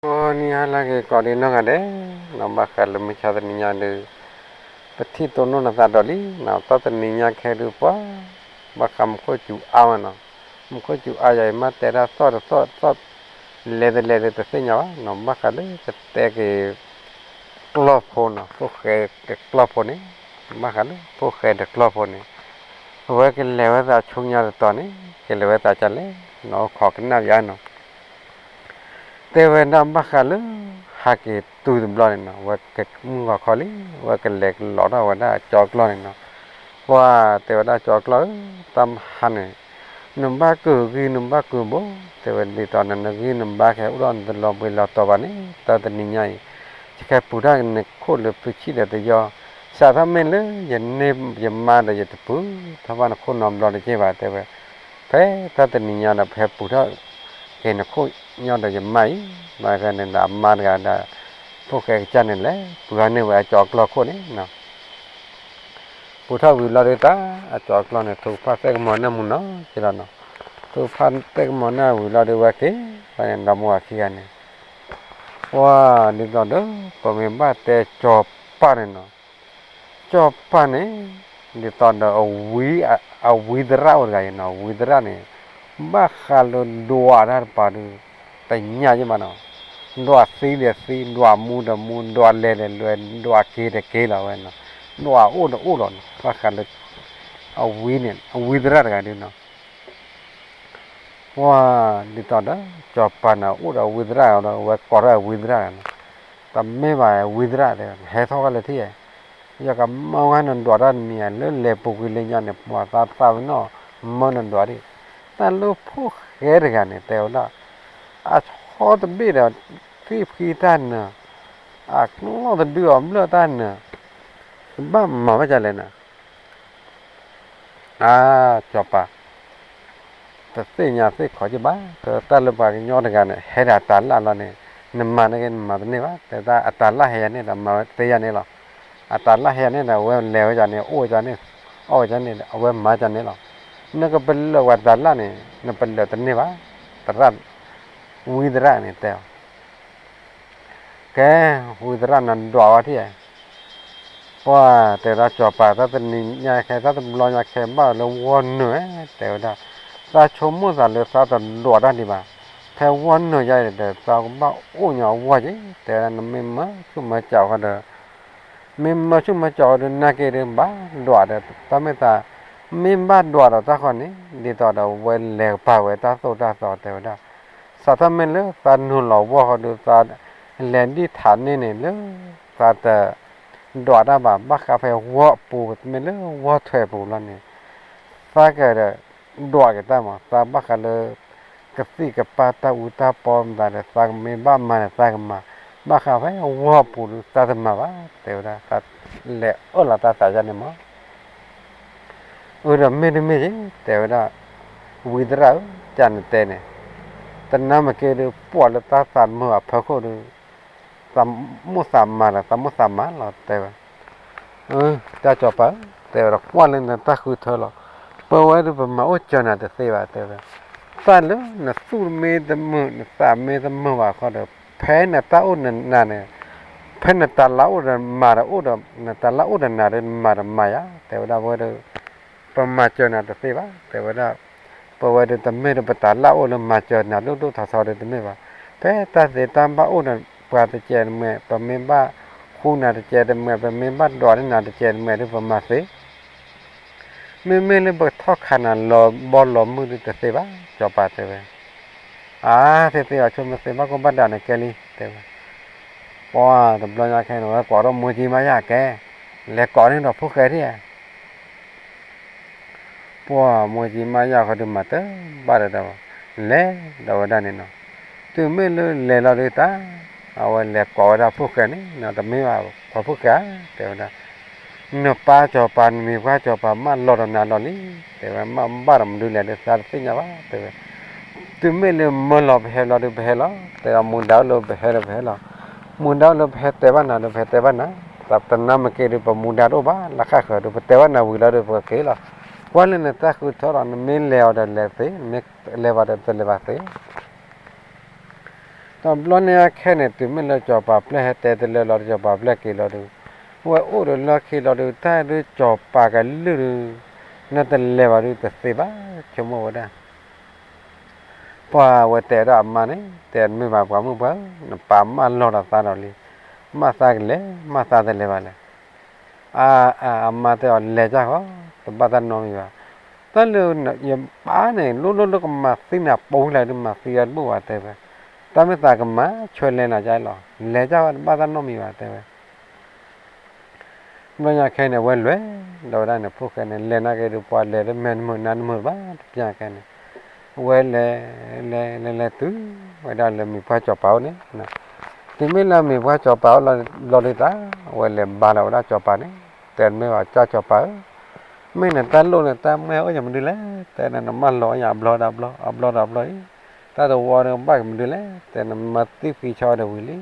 ကိးနံၤဟါလၢအဂ့ၤ ကိးဒံနီၢ်ဂၤဒဲး, နီၢ်ဘၣ်ဃးလၢမုၢ်ဆါတနံၤညါဒုး ပထံၣ်တိၢ်နီၣ်နသးဒီးလံ, နီၢ်သီတနံၤညါခဲဒုးပှၤ ဘၣ်ဃးမူခိၣ်စူၤအါဝဲနီၢ်, မူခိၣ်စူၤအါယၤအံၤ မ့ၢ်တဲဒၣ်သီၣ်တသီၣ်သီၣ် လဲၤတလဲၤဒုးတသ့ၣ်ညါဘၣ်နီၢ်, ဘၣ်ဃးလၢကတဲက့ၤ ကျီၢ်ဖိနီၢ်, ဖိၣ်ဃဲကကျီၢ်ဖိန့ၣ်, ဘၣ်ဃးလၢဖိၣ်ဃဲတကျီၢ်ဖိန့ၣ်, အဝဲကလဲၤဝဲသးဆူညါတတီၤန့ၣ် ကလဲၤဝဲသးဒ်လဲၣ်နီၢ်, အိၣ်ခိးကနၣ်ယါနီၢ် တဲဝဲဒၣ်ဘၣ်ဃးလၢ ဟးက့ၤတုၤတဘျီန့ၣ်နီၢ်, အဝဲကမုၢ်ဂီၤခီလံ, အဝဲကလဲၤကလီၤထီၣ်ဝဲဒၣ်ကၠီကျီၢ်န့ၣ်နီၢ်, ပှၤတဲဝဲဒၣ်ကၠီကျီၢ်ဧၢ, တၢ်မဟါန့ၣ် နဘၣ်ကုာ်ဂံၢ်နဘၣ်ကုာ်ဘိ, တဲဝဲဒ်သိးနဂံၢ်နဘါခဲအိၣ်ဒီးနတလီၤဘှံးလီၤတီၤဘၣ်န့ၣ် တၢ်တနံၤညါအံၤ ယကဟဲပူၤထီၣ်က့ၤနခိၣ်လၢဖုဆံၣ်ဒီးတယီ, စးထီၣ်မ့ၢ်လၢယန့ၢ်ယမါဒီးယတပူၤထီၣ်ဘၣ်နခိၣ်နီတဘျီတက့ၢ်ဘၣ် တဲဝဲ, ဖဲတၢ်တနံၤညါဒီး ပဟဲပူၤထီၣ်က့ၤနခိၣ်ညီဒီးယမါအံၤ, ဘၣ်ဃးန့ၣ်ဒီးအမါတဂၤဒီး ဖိၣ်ဃဲကစၢ်န့ၣ်လဲၤပူၤထီၣ်န့ၢ်ဝဲအကၠီကျီၢ်ခိၣ်န့ၣ်နီၢ် ပူၤထီၣ်ဝံၤလီၤဒုးတၢ် အကၠီကျီၢ်န့ၣ် ထုကဖၣ်သ့ၣ်ကမီၤနၢ်မူနီၢ်က့လီၤနီၢ်, ထုကဖၣ်သ့ၣ်ကမီၤနၢ်ဝံၤလီၤဒုးဝဲက့ၤ, ဝဲန့ၣ်ဒီမါဝၤခံဂၤန့ၣ်, ပှၤဒ်သိးဒီး ပမ့ၢ်ဘၣ်တဲကၠီၤပၢ်န့ၣ်နီၢ်, ကၠီၤပၢ်န့ၣ် ဒ်သိးဒီး အဝံသရၣ်အိၣ်တဂၤအံၤနီၢ်, အဝံသရၣ်န့ၣ် ဘၣ်ဃးလၢဒွးတၢ်တပၤဒုး တညါယ့ၢ်ဘၣ်နီၢ်, ဒွးသံဒီးသံ, ဒွးမူဒီးမူ, ဒွးလဲၤဒီးလဲၤ, ဒွးက့ၤဒီးက့ၤလီၤဝဲနီၢ်, ဒွးအိၣ်ဒီးအိၣ်လီၤနီၢ်, ဘၣ်ဃးလၢ အဝံန့ၣ် အဝံသရၣ်တဂၤဒုးနီၢ်, ပှၤဒ်သိးဒီး ကၠီၤပၤန့ၣ် အိၣ်ဒီးအဝံသရၣ်ဒီး အဝဲကိးထီၣ်အဝံသရၣ်န့ၣ်, တမ့ၢ်ဘၣ်ဝံသရၣ်တဲ, ဟဲထီၣ်ဃီလၢထံၣ်, ယကမၢဝဲနဒွးတၢ်တမံၤဧါ, လၢလဲၤပူၤကွံာ်လၢညါန့ၣ် ပှၤသးသးဝဲနီၢ် မၢနဒွးဒံး, တၢ်လၢဖိၣ်ဃဲတဂၤန့ၣ် တဲဝဲဒၣ်, အဆီတဘ့ၣ်ဒီး သ့ၣ်ဖှံတၢ်နၢၤ, အကျီၢ်တဒုအီၤဘျၢၣ်တၢ်နၢၤ, ကဘၣ်မၤဝဲဒ်လဲၣ်န့ၣ် အါ, ကၠီၤပၤ, တသ့ၣ်ညါသ့ၣ်ခီက့ၤဘၣ်, တၢ်လၢပှၤကညီတဂၤန့ၣ် ဟဲဒီးအတၤလၣ်လီၤန့ၣ်, နမၤန့ၢ်က့ၤနမၤတန့ၢ်ဘၣ်, တဲဒၣ်အတၤလၣ်ဟဲယၤန့ၣ်ဒီး မၤဝဲသ့ယၤန့ၣ်လီၤ, အတၤလၣ်ဟဲယၤန့ၣ်ဒီး အဝဲလဲၤဝဲယၤန့ၣ် အိၣ်ဝဲယၤန့ၣ်, အီၣ်ဝဲယၤန့ၣ် အဝဲမၤယၤန့ၣ်လီၤ, နကပလၢၢ်ဝဲတၤလၣ်န့ၣ် နပလၢၢ်တန့ၢ်ဘၣ်, သရၣ်, ဝံသရၣ်န့ၣ်တဲအီၤ ကဲ, ဝံသရၣ်န့ၣ်ဒွးဝဲထံၣ်, ပှၤတဲဒၣ်ကၠီၤပၤ တၢ်တနံၤညါခဲ တၢ်တဘျီညါခဲ ဘၣ်လၢဝီၢ်နုာ်ဧါ တဲဝဲဒၣ်, သးဆိကမိၣ်သးလၢသးတဒွးတၢ်ဒံးဘၣ်, ဖဲဝီၢ်နုာ်ယါအံၤဒီး သးကဘၣ်အိၣ်ညီအဝီၢ်က့ၤ တဲဝဲဒၣ်, နမ့ၢ်မၢဆူၣ်မၢကၠီဃီဒီး မ့ၢ်မၢဆူၣ်မၢကၠီဃီဒီး နာ်က့ၤဒီးဘၣ်ဒွးဒီး တၢ်မ့ၢ်သး, မ့ၢ်ဘၣ်ဒွးဒီးတၢ်ဃီန့ၣ် ဒ်သိးဒီးဝဲလဲၤကပၤဝဲတၢ်သိၣ်တၢ်သီတဲဝဲဒၣ်, စးထီၣ်မ့ၢ်လၢသးနုာ်လီၤဝီၢ်ဃီဒီး သးလဲၤဒံၣ်ထးန့ၢ်န့ၣ်လၢ သးတ ဒွးတၢ်ဘၣ်, ဘၣ်ဃးဖဲဝီၢ်ပူၤ မ့ၢ်လၢဝီၢ်ထွဲပူၤလီၤန့ၣ် သးကဒီးဒွးက့ၤတၢ်မး, သးဘၣ်ဃးလၢ ကသံၣ်ကပၢ်တၢ်အူတၢ်ပီမတၤဒီး သးကမ့ၢ်ဘၣ်မၤန့ၣ် သးကမၤ, ဘၣ်ဃးဖဲဝီၢ်ပူၤဒီး သးတမၤဘၣ် တဲဝဲဒၣ်, သးလဲၤအၢၣ်လီၤတၢ်သးယါန့ၣ်မး အၢ ဒီးမ့ၢ်တမ့ၢ်က့ၤ တဲဝဲဒၣ်, ဝံသရၣ်ဧၢ, ကနတဲန့ၣ်, တနၤမ့ၢ်က့ၤဒီး ပှၤလၢတၢ်သးမုာ်အဖီခိၣ်ဒီး သးမိၣ်သးမၤဒီး သးမိၣ်သးမၤလီၤ တဲဝဲ, တၢ်ကၠီၤပၤဧၢ, တဲဝဲဒီး ကွၢ်လၢနတၢ်ဃုထၢလီၤ, ပဝဲဒၣ်ပမၤအိၣ်ကၢၤနၤတသ့ဘၣ် တဲဝဲ, တၢ်လၢနသူၣ်မ့ၢ်တမုာ် နသးမ့ၢ်တမုာ်ဘၣ်ဃီဒီး ဖဲနတၢ်အိၣ်နနၤန့ၣ် ဖဲနတၤလၢအိၣ်ဒီးမၤဒီးအိၣ်ဒီး နတၤလၢအိၣ်ဒီးနၤဒီး နမၤဒီးမၤယၤ တဲဝဲဒၣ်, ပဝဲဒၣ် ပမၤစၢၤနၤတသ့ဘၣ် တဲဝဲဒၣ်, ပဝဲဒၣ်တမ့ၢ်ဒီးပတၤလၢအိၣ်လၢမၤစၢၤနၤဒိၣ်ဒိၣ်ထီထီဒီးတမ့ၢ်ဘၣ်, ဖဲတၢ်သ့တၢ်ဘၣ်အိၣ်ဒီးပှၤတကဲးတမဲာ် ပမ့ၢ်ဘၣ်ဃူနၤတကဲးတမဲာ် ပမ့ၢ်ဘၣ်ဒွးန့ၢ်နၤတကဲးတမဲာ်ဒီးပမၤသ့ မ့မ့ၢ်လၢပထီၣ်ခးနၤလီၤဘီလီၤမုၢ်ဒုးတသ့ဘၣ် ကၠီၤပၤတဲဝဲ, အါ သ့သ့အီၤဆိမ့ၢ်သ့ဘၣ်ကိၢ်ဘၣ်ဒၣ်န့ၣ်ကဲလံ တဲဝဲ, ပှၤတဘျီညါခဲန့ၣ် ဝဲကိးထီၣ်မိၢ်ကၠံမါယၤကဲ, လဲၤကိးန့ၢ်ဒီးဖိၣ်ဃဲဒၣ် ပှၤမိၢ်ကၠံမါယၤဃီဒုးမၤတဘၣ်ဒီးတၢ်ဘၣ်, လဲၤဒီးဝဲဒၣ်န့ၣ်နီၤ, တုၤမ့ၢ်လၢလဲၤလီၤဒုးတၢ်, အဝဲလဲၤကိးဝဲဒၣ်ဖိၣ်ဃဲန့ၣ်နီၤ, တမ့ၢ်ဘၣ် ပှၤဖိၣ်ဃဲဧါ, တဲဝဲဒၣ်, နပၢ်စီၤပၤ နမံၤပှၢ်စီၤပၤ မၢလီၤဒီးနၤလီၤလံ, တဲဝဲမ့ၢ်ဘၣ်ဒီးမနုၤလဲၣ်ဒီး သးတသ့ၣ်ညါဘၣ် တဲဝဲ တုၤမ့ၢ်လၢမၢလီၤပဟဲလီၤဒုးပဟဲလီၤ, တဲဒီးမူဒါအိၣ်လၢပဟဲဒီးပဟဲလီၤ, မူဒါအိၣ်လၢပဟဲတဲဘၣ်နၤဒီးပဟဲတဲဘၣ်နၤ, တနၤမ့ၢ်က့ၤဒုး ပမူဒါတအိၣ်ဘၣ်, လၢဃၣ်ဃၢၤဒုး ပတဲဘၣ်နၤဝံၤလီၤဒုး ပက့ၤလီၤ, ကွၢ်လၢနတၢ်ဃုထၢလီၤ, နမ့ၢ်လဲၤအီၤဒီးလဲၤသ့, နမ့ၢ်လဲၤဘၣ်ဒီးတလဲၤဘၣ်သ့. တဘျီန့ၣ်အခဲန့ၣ် တုၤမ့ၢ်လၢစီၤပၤပျဲၢ်ဟဲတဲတလၢလီၤဒီး စီၤပၤပျဲၢ်က့ၤလီၤဒီး ဝဲအိၣ်ဒီးလၢခံလီၤဒီး တၢ်ဒုးစီၤပၤကလုၢ်ဒီး နတလဲၤဘၣ်ဒုး တသ့ဘၣ် ဆိကမိၣ်ဝဲဒၣ်. ပှၤဝဲတဲဒၣ်အမါန့ၣ် တဲမ့ၢ်ဘၣ်ပှၤမုၣ်ပှၢ်ဧၢ, နပၢ်မၢလီၤဒီးသးဒီးလံ, မၢသးကလဲၤ မၢသးတလဲၤဘၣ်လဲၣ်. အ အမါတဲအီၤ လဲၤတၢ်ဃီ, တဘၣ်တၢ်နီတမံၤဘၣ်. တၢ်လၢယပၢ်န့ၣ် လိၣ်လိၣ်လၢကမၤသံနၤပိာ်လၢဒုး မၤသံအတဘူၣ်ဘၣ်တဲဝဲ, တၢ်မ့ၢ်သးကမၤဆွဲလဲၤနၤကလီၤ, လဲၤတၢ်ဃီ တဘၣ်တၢ်နီတမံၤဘၣ်တဲဝဲ. ဘျီညါခဲအံၤန့ၣ် ဝဲလဲၤဒီးဝဲဒၣ်န့ၣ် ဖိၣ်ဃဲန့ၣ် လဲၤနာ်က့ဒုး ပှၤလဲၤတမုာ်နမုာ်နါနမုာ်ဘၣ်တပျၢ်ခဲန့ၣ်, ဝဲလဲၤ လဲၤ လဲၤ လဲၤတုၤဝဲဒၣ်လၢမံၤပှၢ်စီၤပၤအိၣ်န့ၣ်, တုၤမ့ၢ်လၢမံၤပှၢ်စီၤပၤအိၣ်လီၤဒုးတၢ် ဝဲလဲၤဘါလီၤဝဲဒၣ်စီၤပၤန့ၣ်, တဲမ့ၢ်ဘၣ်ကၢ်စီၤပၤဧၢ, မ့ၢ်နတၢ်လိၣ်န့ၣ် တၢ်မၢအိၣ်ယမနုၤလဲၣ်, တဲနနမၢလီၤအီၣ်ယၤအဘျီဒီးအဘျီ အဘျီဒီးအဘျီအံၤ, တၢ်တဝီန့ၣ်ဘၣ်ကမနုၤလဲၣ်, တဲနမၢသံဖှံဆီဒီးဝံၤလံ,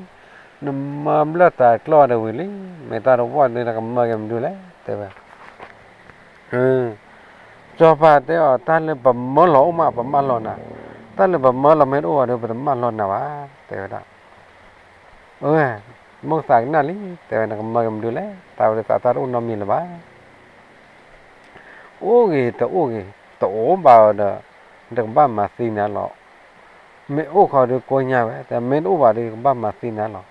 နမၢဘျၢၣ်တၢ်ကျီၢ်ဒီးဝံၤလံ, မ့ၢ်တၢ်တဝီန့ၣ် နကမၢက့ၤမနုၤလဲၣ် တဲဝဲ. စီၤပၤတဲအီၤ တၢ်လၢပမၢလီၤအိၣ်မး ပမၢလီၤနၤ, တၢ်လၢပမၢလီၤမ့ၢ်တအိၣ်ဘၣ်ဒီး ပတမၢလီၤနၤဘၣ် တဲဝဲဒၣ်. အၢ မိၢ်သးကနၣ်လံ တဲဝဲ နကမၢက့ၤမနုၤလဲၣ်, တၢ်ဝဲဒၣ်သးတၢ်တအိၣ်နီတမံၤလၢၤဘၣ်. အိၣ်ဂ့ၤတအိၣ်ဂ့ၤ တအိၣ်ဘၣ်ဒီး နတကဘၣ်မၤသံနၤလီၤ. မ့ၢ်အိၣ်ဃီဒီးကိးညါဝဲ တဲမ့ၢ်တအိၣ်ဘၣ်ဒီး ယကဘၣ်မၤသံနၤလီၤ.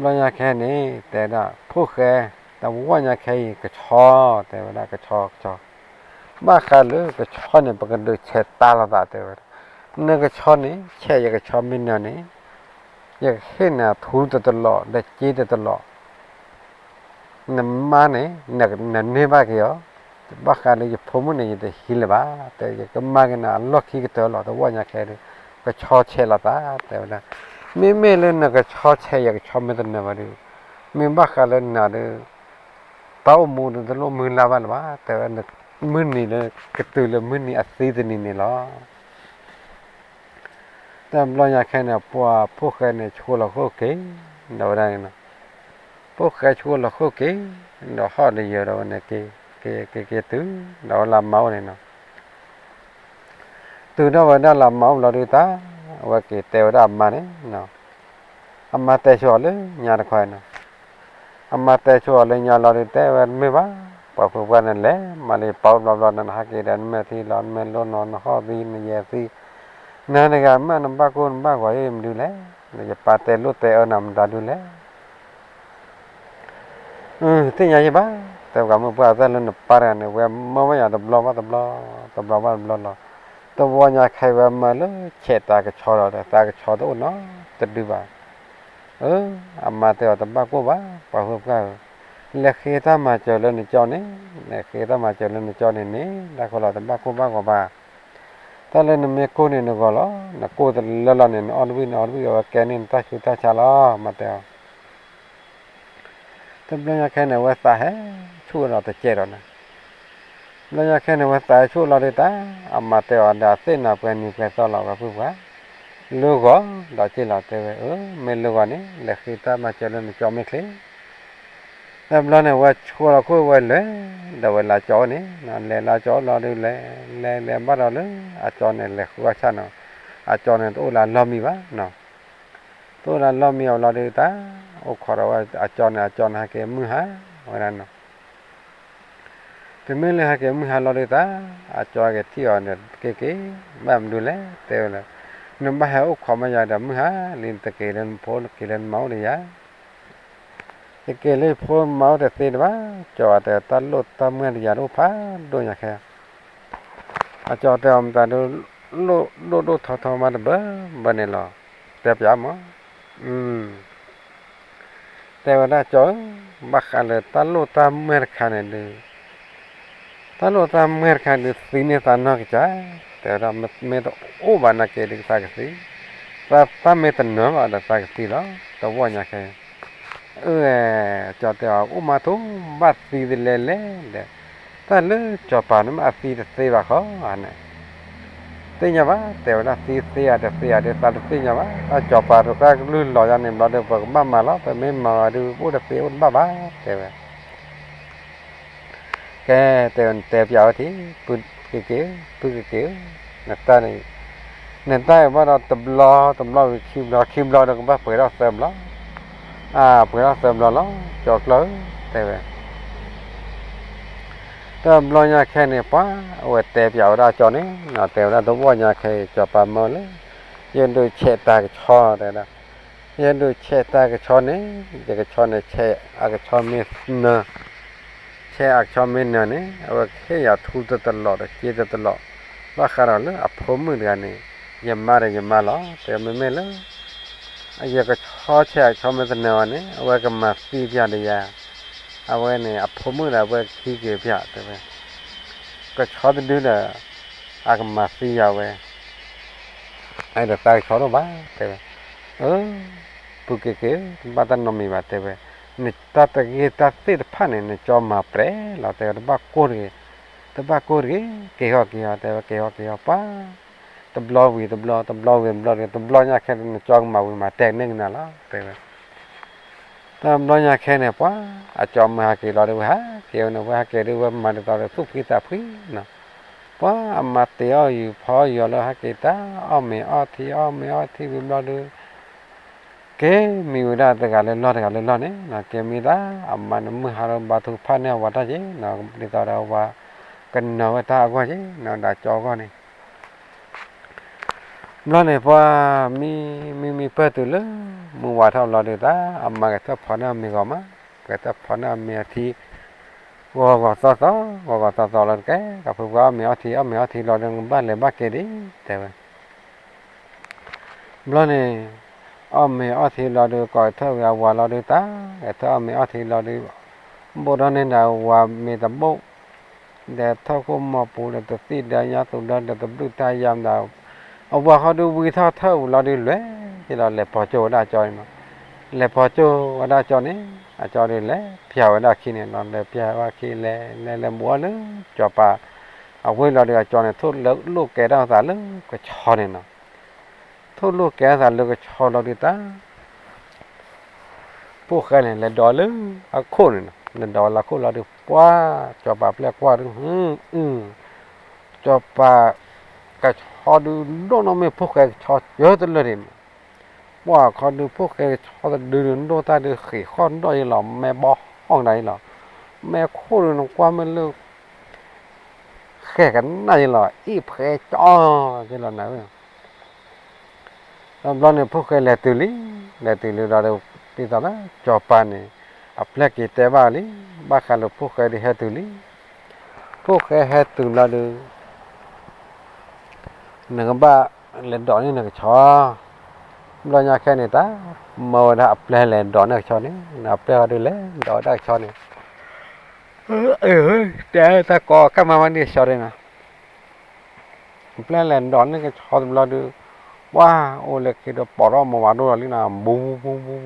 ဘျီညါခဲန့ၣ် တဲဒၣ် ဖိၣ်ဃဲ တဝီညါခဲအံၤ ကဆီ တဲဝဲဒၣ် ကဆီ ကဆီ, ဘၣ်ဃးလၢကဆီန့ၣ် ပကဒုးဆဲးတါလိာ်သး တဲဝဲဒၣ်. နကဆီန့ၣ် ဆဲးယကဆီမ့ၢ်နၢၤန့ၣ် ယကဟ့ၣ်နၤထူတတလီၢ် ဒီးစ့တတလီၢ် နမါန့ၣ် နန့ၢ်ဘၣ်က့ၤအီၤ, ဘၣ်ဃးလၢယဖိမုၣ်န့ၣ် ယတဟံးလၢၤဘၣ်, တဲ ယကမၤက့ၤနၤအလီၢ်ခံကတၢၢ်လီၤ တဝီညါခဲဒုး, ကဆီဆဲးလိာ်သး တဲဝဲဒၣ်. မ့မ့ၢ်လၢနကဆီဆဲးယကဆီမ့ၢ်တနၢၤဘၣ်ဒုး, မ့ၢ်ဘၣ်ဃးလၢနၤဒုး တၢ်အိၣ်မူဒုးတလိၣ်မုၢ်လၢ်ဘၣ်လၢၤဘၣ်, တဲဝဲ မုၢ်နံၤလၢကတုၤလၢမုၢ်နံၤအသံတနံၤန့ၣ်လီၤ. တဘျီညါခဲန့ၣ် ပှၤဖိၣ်ဃဲန့ၣ် ဆှိလီၤခိၣ်က့ၤ ဒီးဝဲဒၣ်န့ၣ်, ဖိၣ်ဃဲဆှိလီၤခိၣ်က့ၤ ဒီးဟီၣ်ဒီးယၢၤဒီးဝဲန့ၣ်က့ၤ က့ၤက့ၤက့ၤတုၤ ဒီးဝဲလၢမါအိၣ်န့ၣ်နီၤ. တုၤဒီးဝဲဒၣ်လၢမါအိၣ်ဘျီဒုးတၢ် အဝဲက့ၤတဲဝဲဒၣ်အမါန့ၣ်, အမါတဲဆိအီၤလၢညါတခီနီၤ. အမါတဲဆိအီၤလၢညါလီၤဒုး တဲဝဲတမ့ၢ်ဘၣ်, ပှၤဖိပှၢ်န့ၣ်လဲၤမၤလၢယပၢ်အိၣ် ဘျီဘျီန့ၣ် နဟဲက့ၤဒီးနမဲာ်ထံလီၤ နမဲာ်လိနီၤ နဟီၣ်သံ နယဲၢ်သံ, နၤတဂၤမ့ၢ်နဘၣ်ကိၢ်နဘၣ်ဂီၤအံၤမနုၤလဲၣ်, ယပၢ်တဲလိာ်တဲအၢနၤမတၤဒုလဲၣ်. သ့ၣ်ညါယံၤဘၣ်, တဲပှၤမုၣ်ပှၢ် တၢ်လၢနပၢ်တဂၤန့ၣ် ဝဲမၢဝဲယၤတဘျီဘၣ်တဘျီ, တဘျီဘၣ်တဘျီလီၤ. တဝီညါခဲအံၤဝဲမၢလၢဆဲးတၢ်ကဆီဒီး သးကဆီတအိၣ်နီတဒုဘၣ်. အၢ အမါတဲအီၤ တဘၣ်ကိၢ်ဘၣ် ပှၤဖိပှၢ်ဧၢ, လဲၤဃ့တၢ်မၤစၢၤလၢနကၠီန့ၣ်, လဲၤဃ့တၢ်မၤစၢၤလၢနကၠီန့ၣ်န့ၣ် တၢ်ဃီလီၤ တဘၣ်ကိၢ်ဘၣ်ဂီၤဘၣ်. တၢ်လၢနမ့ၢ်ကိၢ်န့ၣ်နဂီၤလီၤ, နကိၢ်တလၢလီၤန့ၣ် နအီၣ်တဝံၣ်နအီတဝံၣ် အဝဲကဲန့ၢ်နတၢ်ဆူးတၢ်ဆါလီၤ မါတဲအီၤ. တဘျီညါခဲန့ၣ် အဝဲသးဟဲဆူၣ်ဒီးတစဲးဒီးန့ၣ်, ဘျီညါခဲန့ၣ် အဝဲသးဟဲဆူၣ်လီၤဒုးတၢ်, အမါတဲအီၤဒီး အသ့ၣ်နၤပှဲၤနံၤပှဲၤသီလီၤ ပှၤဖိပှၢ်, လၢဂီၤဒီးက့ၤလီၤ တဲဝဲ, အၢ မ့ၢ်လၢဂီၤန့ၣ် လဲၤဃ့တၢ်မၤစၢၤလၢနကၠီမ့ၢ်ချ့. တဘျီန့ၣ် အဝဲဆှိလီၤခိၣ်ဝဲလဲၤ, ဒီးဝဲလၢကၠီန့ၣ်, လဲၤလၢကၠီလီၤဒုးလဲၤ, လဲၤလဲၤဘၣ်ဒီးလၢအကၠီန့ၣ် လဲၤဃုအီၣ်ဆၣ်နီၤ, အကၠီန့ၣ် တအိၣ်လၢအလီၢ်မံဘၣ်နီၤ. တအိၣ်လၢအလီၢ်မံအီၤလီၤဒုးတၢ်, အိၣ်ခိးဒီးဝဲအကၠီန့ၣ် အကၠီန့ၣ် ဟဲက့ၤမုၢ်ဟါဝဲဒၣ်နီၤ. တမ့ၢ်လၢဟဲက့ၤမုၢ်ဟါလီၤဒုးတၢ်, အကၠီက့ၤထံၣ်အီၤန့ၣ် က့ၤက့ၤ, ဘၣ်မနုၤလဲၣ် တဲဝဲလၢ, နဘၣ်ဟဲအိၣ်ခိးမးယၤဒီးမုၢ်ဟါလံ နတက့ၤလၢနဖိ နက့ၤလၢနမါအိၣ်ဒီးယၤ ယက့ၤလၢယဖိမါအိၣ်တသ့တဘၣ်, ကၠီတဲ တၢ်လိၣ်တၢ်မၢတယၤတအိၣ်ဖးဒိၣ်ညါခဲ, အကၠီတဲအီၤ မတၤဒုး လိၣ်ဒိၣ်ဒိၣ်ထီထီမးတဘၢဘၢန့ၣ်လီၤ, တဲပျးမး, တဲဝဲဒၣ်ကၠီဧၢ, ဘၣ်ဃးလၢတၢ်လိၣ်တၢ်မၢတခါန့ၣ်ဒုး တၢ်လိၣ်တၢ်မၢတခါဒုးသံန့ၢ်သးနီၢ်ကစၢ်, တဲဝဲဒၣ် မ့ၢ်တအိၣ်ဘၣ်နာ်က့ၤဒုးသးကသံ, တၢ်မ့ၢ်တနၢၤဘၣ်ဒီးသးကသံလီၤ, တဝီညါခဲ အၢ ကၠီတဲအီၤ အိၣ်မးထိၣ်ဘၣ်သံတလဲလဲၣ်ဒီး, တၢ်လၢစီၤပၤန့ၣ်မ့ၢ်အသံတသ့ဘၣ်ဃီဧါန့ၣ်, သ့ၣ်ညါဘၣ်, တဲဝဲဒၣ်သံသ့ဧါတသ့ဧါဒီးသးတသ့ၣ်ညါဘၣ်, တၢ်စီၤပၤတသးကလုၢ်လီၤယါန့ၣ်ဘျီဒီး ပကဘၣ်မၤလီၤ, ပမ့ၢ်မၤဘၣ်ဒုး အိၣ်တသ့အိၣ်တဘၣ်ဘၣ်, တဲဝဲ ကဲ, တဲဝဲ နတဲပျးဝဲထံ, ပုၢ်ကက့ၤဧၢ, ပုၢ်ကက့ၤဧၢ, နတၢ်န့ၣ်, နတၢ်အံၤဘၣ်ဒီးတဘျီ တဘျီဝံၤခံဘျီ ခံဘျီဒီးကဘၣ်ပှဲၤထီၣ်သၢဘျီ, ပှဲၤထီၣ်သၢဘျီလီၤ ကၠီကျၢၢ်ဧၢ တဲဝဲ. တဘျီညါခဲန့ၣ် ပှၤအဝဲတဲပၠးဝဲဒၣ်ကၠီန့ၣ် တဲဝဲဒၣ်တဝီညါခဲအံၤ ကၠီၤပၤမၢလၢ ယဒုးဆဲးတၢ်ကဆီတဲဒၣ်, ယဒုးဆဲးတၢ်ကဆီန့ၣ် ယကဆီန့ၣ်ဆဲးအကဆီမ့ၢ်နၢၤ ဆဲးအကဆီမ့ၢ်နၢၤန့ၣ် အဝဲကဟ့ၣ်ယၤထူတတလီး တစ့တတလီး, ဘၣ်ဃးဒီးလၢအဖိမုၣ်တဂၤန့ၣ် ယမါဒီးယမါလီၤ တဲမ့မ့ၢ်လၢ ယကဆီဆဲးအကဆီမ့ၢ်တနၢၤဘၣ်န့ၣ် အဝဲကမၤသံပၠးဒီးယၤ, အဝဲန့ၣ် အဖိမုၣ်ဒီးအဝဲကဟံးက့ၤပၠးတဲဝဲ, ကဆီတဒုဒီး အကမၤသံယၤဝဲ အဲၣ်ဒိးတၢ်ကဆီဒိၣ်ဘၣ် တဲဝဲ. အၢ ပုၢ်က့ၤက့ၤဧၢ တဘၣ်တၢ်နီတမံၤဘၣ် တဲဝဲ, နတၢ်တဂ့ၢ်တၢ်သ့ၣ်တဖၣ်န့ၣ် နကၠီမၤပြဲးလီၤ တဲဝဲ, တဘၣ်ကိၢ်တဂ့ၤ, တဘၣ်ကိၢ်တဂ့ၤ, က့ၤဟီၣ်က့ၤဟီၣ် တဲဝဲ, က့ၤဟီၣ်က့ၤဟီၣ်ပှၤ, တဘျီဝံၤတဘျီ တဘျီဝံၤတဘျီ တဘျီညါခဲန့ၣ် နကၠီကမၤဝံၤမၤတဲာ်န့ၢ်ကနၤလီၤ တဲဝဲ. တဘျီညါခဲန့ၣ် ပှၤအကၠီမုၢ်ဟးက့ၤလီၤဒီး ဝဲဟးက့ၤဝဲန့ၣ် ဝဲဟးက့ၤဒီး ဝဲမၤဒ်သိးဒီးသူၣ်ဖှံသးဖှံနီၤ, ပှၤအမါတ့အီၣ်ယုာ်ဖီအီၣ်ယုာ်လၢဟးက့ၤတၢ် အီၣ်မ့ၤအီထံ အီၣ်မ့ၤအီထံဝံၤဘျီဒီး က့ၤမံဝဲဒၣ်တဂၤလၢလီၢ်တဂၤလၢလီၢ်န့ၣ်နီၤ, က့ၤမံတၢ် အမါန့ၣ်မုၢ်ဟါလီၤဘါထုကဖၣ်န့ၢ်အဝၤတၢ်က့ၤနီၤ, ဒ်သိးဒီးအဝၤကနၢၤဝဲတၢ်အဂီၢ်က့ၤနီၤ, ဒီးကၠီအဂီၢ်န့ၣ် ဘျီန့ၣ် ပှၤမံမံမံပၢၢ်တုၤလၢ မုၢ်ဝါထီၣ်လီၤဒီးတၢ် အမါကထၢၣ်ဖီန့ၢ်အမ့ၤဂီၤမး, ကထၢၣ်ဖီန့ၢ်အမ့ၤအထံ ဂီၤဂီၤသီသီ, ဂီၤဂီၤသီသီလီၤတကဲ, ကဖုပှၤအီၣ်မ့ၤအီထံ အီၣ်မ့ၤအီထံလီၤဒီး နကဘၣ်လဲၤဘၣ်က့ၤဒံး တဲဝဲ. ဘျီန့ၣ် အီၣ်မ့ၤအီထံလီၤဒီး ကိးထၢၣ်ဝံၤအဝၤလီၤဒီးတၢ်, ကထၢၣ်အီၣ်မ့ၤအီထံလီၤဒီး ဘိၣ်ထီၣ်န့ၢ်ဒၣ်ဝၤမ့ၤတဘိၣ်, ဒီးထၢၣ်ခိၣ်မီၤပူၤဒီးတသံၣ်ဒီးညါသူဒီး ဒီးတဘျုးတၢ်ယါမးဒီး အဝၤဃီဒုးဝံထီၣ်ထၢၣ်ဝံၤလီၤဒုးလဲၤက့ၤလီၤ လဲၤပီၤကၠိဝဲဒၣ်ကၠီန့ၣ်နီၤ, လဲၤပီၤကၠိဝဲဒၣ်ကၠီန့ၣ် အကၠီဒုးလဲၤပျၢ်ဝဲဒၣ်ခံန့ၣ်နီၤ, လဲၤပျၢ်ဝဲခံလဲၤ လဲၤလဲၤမုၢ်အီၣ်လၢ ကၠီၤပၤ အဝ့ၢ်လီၤဒီး အကၠီန့ၣ် ထိၣ်လိာ်ကဲဒၣ်အသးလၢကဆီန့ၣ်နီၤ, ထိၣ်လိာ်ကဲအသးလၢကဆီလီၤဒုးတၢ် ဖိၣ်ဃဲန့ၣ် လဲၤဒိးလၢအခိၣ်န့ၣ်နီၤ, လဲၤဒိးလၢအခိၣ်လီၤဒုး ပှၤ ကၠီၤပၤပျဲၢ်ကွၢ်ဒုး အု ကၠီၤပၤ ကဆီဒုးဒိၣ်နီၢ်မ့ၢ်ဖိၣ်ဃဲကဆီယၢတလၢာ်န့ၣ်နီၤ, ပှၤခီဒုးဖိၣ်ဃဲကဆီတဒုဒုးဒိၣ်တၢ်ဒုးဃံးဃီၣ်ဒီးယလီၤ မဲဘီဟီၣ်ကဒါယလီၤ, မဲခိၣ်ဒုးနကွၢ်မ့ၢ်လၢ ဃဲကနၣ်ယလီၤ အ့ၣ်ဖှဲကၠီယလီၤနၤဧၢ တဘျီန့ၣ် ဖိၣ်ဃဲလဲၤတုၤလံ, လဲၤတုၤလံဒီး ဒ်သိးလၢကၠီၤပၤန့ၣ် အပျဲၢ်က့ၤတဲဘၣ်လံ, ဘၣ်ဃးလၢဖိၣ်ဃဲဒုးဟဲတုၤလံ, ဖိၣ်ဃဲဟဲတုၤလီၤဒုး နကဘၣ်လဲၤဒိးန့ၢ်နကဆီ, ဘျီညါခဲန့ၣ်တၢ် မၢဝဲဒၣ်အပျဲၢ်လဲၤဒိးန့ၢ်ကဆီန့ၣ်, အပျဲၢ်ဟီဒုးလဲၤဒိးဝဲဒၣ်ကဆီန့ၣ် တဲတၢ်ကီကၢ်မါမါဒ်ကဆီန့ၣ်နီၤ, အပျဲၢ်လဲၤဒိးန့ၢ်ကဆီတဘျီဒုး, ပှၤအိၣ်လၢခံဒီးပိာ်ထီၣ်မၤဝၤဒိၣ်လီၤလံနီၤ, ဘိ ဘိ ဘိ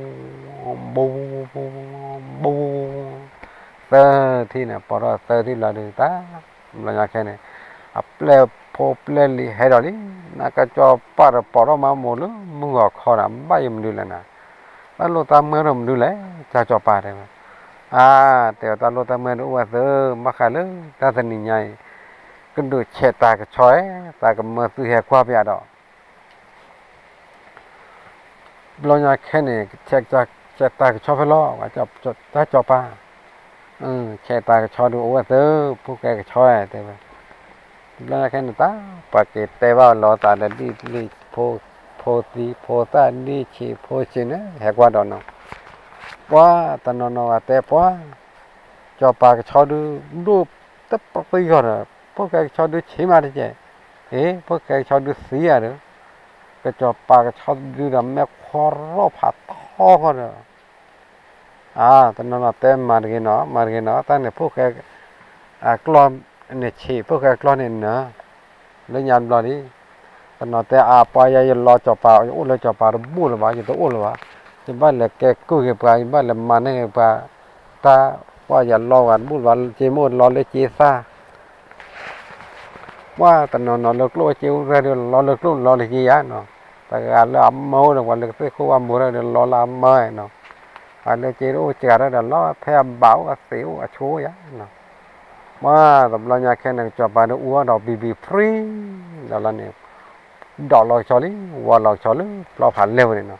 သၢထံၣ်န့ၣ် ပိာ်ထီၣ်သၢထံၣ်လီၤဒုးတၢ်, ဘျီညါခဲန့ၣ် အပျဲၢ်ဖိပျဲၢ်လံၤဟဲဒီးလံ, နကကၠီၤပၤဒီးပိာ်ထီၣ်မၤမိၢ်လၢမုၢ်ဂီၤခီဒီး ဘၣ်ယမနုၤလဲၣ်နၤ, တၢ်လိၣ်တၢ်မၢဒီးမနုၤလဲၣ် ကၠီၤပၤတဲဝဲ, အါ တဲဝဲတၢ်လိၣ်တၢ်မၢဒုးအိၣ်ဝဲသၢ, ဘၣ်ဃးလၢတၢ်တနံၤညါအံၤ ကဒုးဆဲးတၢ်ကဆီဧဲ, တၢ်ကမၢသုဟဲကွၢ်ပယီၤဒီး ဘျီညါခဲန့ၣ် ဆဲးတၢ်ကဆီဖဲလီၤ, တၢ်ကၠီၤပၤ, ဆဲးတၢ်ကဆီဒုးအိၣ်ဝဲသၢ, ဖိၣ်ဃဲကဆီဧဲ တဲဝဲ, ဘျီညါခဲန့ၣ်တၢ် ပှၤက့ၤတဲဘၣ်လီၤသးဒီးဒ်လံ ဖိသံဖိသၣ်ဒ်ဆံးဖိဆံးန့ၣ် ဟဲကွၢ်ဒီးနီၤ, ပှၤတနီၤနီၤဂၤတဲပှၤ ကၠီၤပၤကဆီဒုး ဒိၣ်တပှဲၤယီၤဒီး ဖိၣ်ဃဲကဆီဒုးဆံးမးတကဲး, အ့ ဖိၣ်ဃဲကဆီဒုးသံဧါဒီး ကၠီၤပၤကဆီဒုးဒီး မဲာ်ခွီရီၣ်ဖးထီဃီဒီး အါ တနီၤနီၤတဲမၤတဂ့ၤနီၤ မၤတဂ့ၤနီၤ တၢ်န့ၣ်ဖိၣ်ဃဲ အကျီၢ်န့ၣ်ဆံး ဖိၣ်ဃဲအကျီၢ်န့ၣ်နၢၤ လၢညါတဘျီလံ, တနီၤတဲအါ ပှၤယၤယလီၤကၠီၤပၤ ယအိၣ်လၢကၠီၤပၤတဘူၣ်လၢၤဘၣ် ယတအိၣ်လၢၤဘၣ်, ယဘၣ်လဲၤကဲကုၢ်က့ၤပှၤ ယဘၣ်လဲၤမၤန့ၢ်က့ၤပှၤ, တၢ်ပှၤယၤလီၤဝဲတဘူၣ်လၢၤဘၣ် က့ၤမိၢ်လီၤလၢက့ၤသၣ် ပှၤတနီၤနီၤလၢကျိၣ်စ့အိၣ်တဂၤဒီး လီၤလၢကျိၣ်လီၤလၢက့ၤယါနီၤ, တဂၤလၢအမၢအိၣ်ဒီး ပှၤလၢကသ့ၣ်ခိၣ်ဝါဘိဒီး လီၤလၢအမၢနီၤ, ပှၤလၢက့ၤတအိၣ်စှၤဒီး လီၤဖဲအဘၣ်အိၣ်အသံးအိၣ်အဆိအိၣ်ယါနီၤ, ပှၤတဘျီညါခဲန့ၣ် ကၠီၤပၤဒီးအူအီၣ်ဒီးဘံဘံဖြံ ဒီးလီၤန့ၣ် ဒိးလီၤကဆီလံ, ဝါလီၤကဆီလၢဖျီဖးလဲၢ်ဝဲန့ၣ်နီၤ.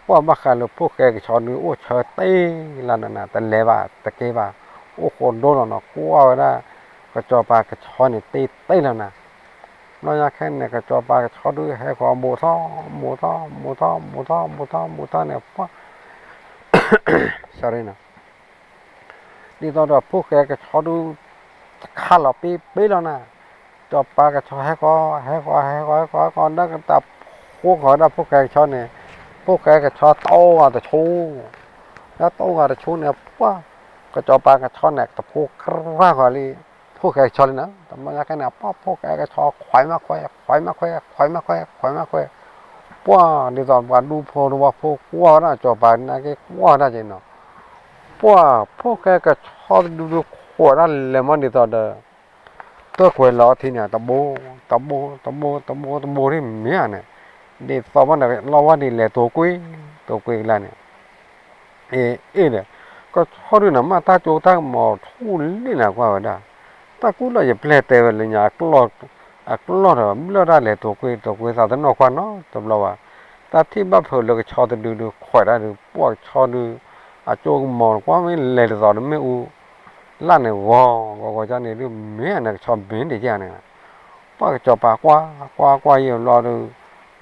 ပှၢ်ဘၣ်ဃးလၢဖိၣ်ဃဲကဆီဒုးအိၣ်ဆၢတ့ၢ်လၢနၤနၤ တလဲၤဘၣ်တကဲဘၣ်, အိၣ်ဃိဒိၣ်လီၤနီၤ, ကွၢ်ဝဲဒၣ် ကစီၤပၤကဆီန့ၣ်တ့ၢ်တ့ၢ်လီၤနၤ. ဘျီညါခဲန့ၣ် ကစီၤပၤကဆီဒုးဟဲဃီၤဘူးထီၣ်, ဘူးထီၣ်, ဘူးထီၣ်, ဘူးထီၣ်, ဘူးထီၣ်, ဘူးထီၣ်န့ၣ် ပှၢ် sorry နီၤ, ဒ်သိးဒီးဖိၣ်ဃဲကဆီဒုး ခးလီၤပ့ပ့လီၤနၤ. ကစီၤပၤကဆီဟဲဃီၤ, ဟဲဃီၤ, ဟဲဃီၤ, ဟဲဃီၤ, ဒီးကတၢၢ်ဖိဃီၤဝဲဒၣ်ဖိၣ်ဃဲကဆီန့ၣ်, ဖိၣ်ဃဲကဆီတအိၣ်ဂၤတဆိ, ဒီးတအိၣ်ဂၤတဆိန့ၣ် ပှၢ် ကစီၤပၤကဆီန့ၣ် တဖိကြၢ်ဃီၤလံ ဖိၣ်ဃဲကဆီလံနီၤ. တဘျီညါခဲန့ၣ် ပှၢ်ဖိၣ်ဃဲကဆီခွဲးမးခွဲး, ခွဲးမးခွဲး, ခွဲးမးခွဲး, ခွဲးမးခွဲး, ပှၢ် ဒ်သိးပှၤဒူဖိတဝီဖိကွၢ်ဝဲဒၣ် ကစီၤပၤနာ်က့ကွၢ်ဝဲဒၣ်က့နီၤ. ပှၢ်ဖိၣ်ဃဲကဆီတဒုဒုးခွဲးဒၣ်လဲၤမးဒ်သိးဒီး တၢၢ်ကွဲၤလီၤအထံန့ၣ် တဘိ, တဘိ, တဘိ, တဘိ, တဘိဒ်မ့ၢ်ဧါန့ၣ်, ဒ်သိးဘၣ်န့ၣ် လီၤဝဲဒ်လဲၤတိာ်ကွံာ်, တိာ်ကွံာ်ကလါန့ၣ်, အ့ၣ်ဒီး ကဆီဒုးန့ၣ်မ့ၢ်တၢ်ကၠိတၢ်ကမီၤထူၣ်လံန့ၣ်ကွၢ်ဝဲဒၣ်, တၢ်ကူၣ်လီၤယပျဲၢ်တဲဝဲလၢညါ အကျီၢ်ဒီးဘျၢၣ်ဒၣ်လဲၤတိာ်ကွံာ် တိာ်ကွံာ်သးတနီၣ်ကွၢ်နီတဘျီဘၣ်. တၢ်ထံၣ်ဘၣ်ဖုးလၢကဆီတဒုဒုးခွဲးဒၣ်ဒုး ပှၢ်ကဆီဒုး အကၠိကမီၤကွၢ်မ့ၢ်လဲၤဒ်သိးဒီးမ့ၣ်အူ လၢ်န့ၣ်ဂီၤဂီၤဂီၤကန့ၣ်ဒုး မ့ၢ်န့ၣ်ကဆီဘ့ၣ်ဒ်ကန့ၣ်, ပှၢ်ကစီၤပၤကွၢ်ကွၢ်ကွၢ်ယံာ်ဘျီဒီး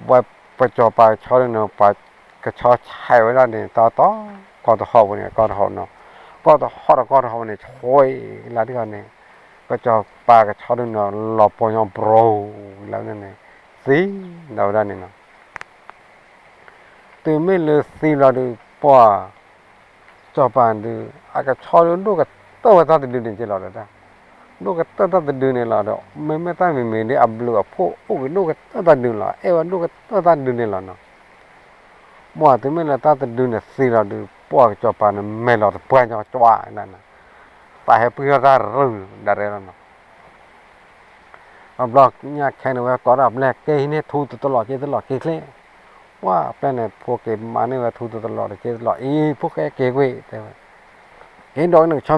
ဝဲပစီၤပၤကဆီဒုးန့ၣ် ပှၤကဆီဆဲးဝဲဒၣ်န့ၣ် တီတီ ကီၢ်တဟီၣ်ပူၤန့ၣ် ကီၢ်တဟီၣ်နီၤ, ကီၢ်တဟီၣ်ဒီးကီၢ်တဟီၣ်ပူၤန့ၣ် ဆွဲလၢတခီန့ၣ်, ကစီၤပၤကဆီဒုးန့ၣ် လီၤပှီၢ်ညီဘြိလၢန့ၣ် သံဒီးဝဲဒၣ်န့ၣ်နီၤ. တုၤမ့ၢ်လၢသံဘျီဒီး ပှၢ်စီၤပၤဒုး အကဆီဒုးဒိၣ်ကတၢၢ်ဝဲတၢ်တဒုန့ၣ်က့လီၤဒီး, ဒိၣ်ကတၢၢ်တၢ်တဒုန့ၣ်လီၤဒီး မ့မ့ၢ်တၢ်မံၤမံၤဒ်အဘျုးအဖှိၣ်အိၣ်က့ၤဒိၣ်ကတၢၢ်တၢ်ဒုန့ၣ်လီၤ, အဲၣ်ဝဲဒိၣ်ကတၢၢ်တၢ်ဒုန့ၣ်လီၤနီၤ. ပှၢ်တုၤမ့ၢ်လၢတၢ်တဒုန့ၣ်သံလီၤဒီး ပှၢ်ကစီၤပၤန့ၣ် မဲာ်လီၤတပှၢ်ညီကၠွၢ်နၤ, သးဟဲပှံၢ်ထီၣ်တၢ်ရုၢ်ဒၣ်ရဲလီၤနီၤ. အဘျီညါခဲန့ၣ်ဝဲကိးဒၣ်ပျဲၢ်က့ၤဟံးန့ၢ်ထူတလီၢ်က့တလီၢ်က့ချ့, ပှၢ်ပျဲၢ်န့ၣ် ဖိက့ၤမၤန့ၢ်ဝဲထူတလီၢ်က့တလီၢ်အံၤ ဖိၣ်ဃဲက့ၤကွံာ်တဲဝဲ, က့ၤဒိးနကဆီမ့ၢ်ချ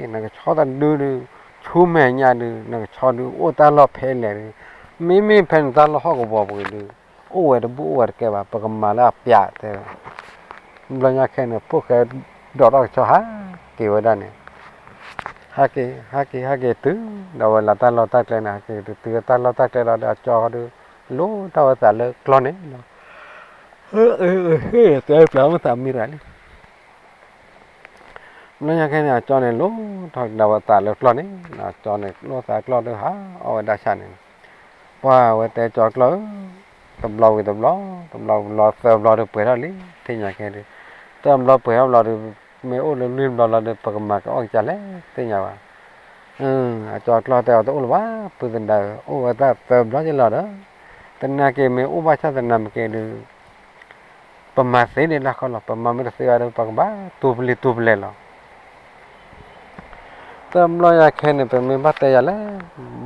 ့, နကဆီတဒုဒုး ဆူမဲာ်ညါဒုး နကဆီဒုးအိၣ်တၢ်လီၢ်ဖဲလဲၣ်ဒုး, မ့မ့ၢ်ဖဲန့ၣ်တၢ်လီၢ်ဟီၣ်ကဝီၤပူၤဒုး အိၣ်ဝဲတဘူၣ်အိၣ်ဝဲတကဲဘၣ် ပကမၤလၢအပျးတဲဝဲ. ဘျီညါခဲန့ၣ် ဖိၣ်ဃဲဒိးထီၣ်ကဆီဟးက့ၤဝဲဒၣ်န့ၣ်, ဟးက့ၤ ဟးက့ၤ ဟးက့ၤတုၤဒီးဝဲလၢတၢ်လီၢ်တၢ်ကျဲန့ၣ် ဟးက့ၤတုၤတၢ်လီၢ်တၢ်ကျဲလီၤဒီး အကၠီဒုး လိၣ်ထီၣ်ဝဲသးလၢကျီၢ်န့ၣ်လီၤ. တဲပျးမ့ၢ်သးမံရၤလံ. ဘျီညါခဲန့ၣ် အကၠီန့ၣ် လိၣ်ထီၣ်ကဒါဝဲသးလၢကျီၢ်န့ၣ်, အကၠီန့ၣ် လိၣ်သးကျီၢ်ဒုးဟးအီၣ်ဝဲဒၣ်ဆၣ်န့ၣ်, ပှၢ်ဝဲတဲကၠီကျီၢ်ဧၢ, တဘျီဝံၤတဘျီ, တဘျီဝံၤတဘျီ သၢဘျီဒုးပှဲၤထီၣ်လံ သ့ၣ်ညါခဲဒုး, သၢဘျီပှဲၤထီၣ်ဘျီဒုး, မ့ၢ်အိၣ်လၢလွံၢ်ဘျီလီၤဒီး ပကမၤကအီၣ်ကစၢ်လဲၣ် သ့ၣ်ညါဘၣ်. အကၠီကျီၢ်တဲအီၤတအိၣ်လၢၤဘၣ် ပုၢ်သဒါဧၢ, အိၣ်ဝဲဒၣ်သၢဘျီက့လီၤဒီး, သနာ်က့မ့ၢ်အိၣ်ဘၣ်ဆၣ်သနာ်က့ဒုး ပမၤသ့ဒံးလၢဃီလီၤ, ပမၤမ့ၢ်တသ့ဘၣ်ဒီး ပကဘၣ်တူၢ်ပလံၤတူၢ်ပလဲၤလီၤ. တဘျီညါခဲန့ၣ် ပမ့ၢ်ဘၣ်တဲယၤလဲၣ်,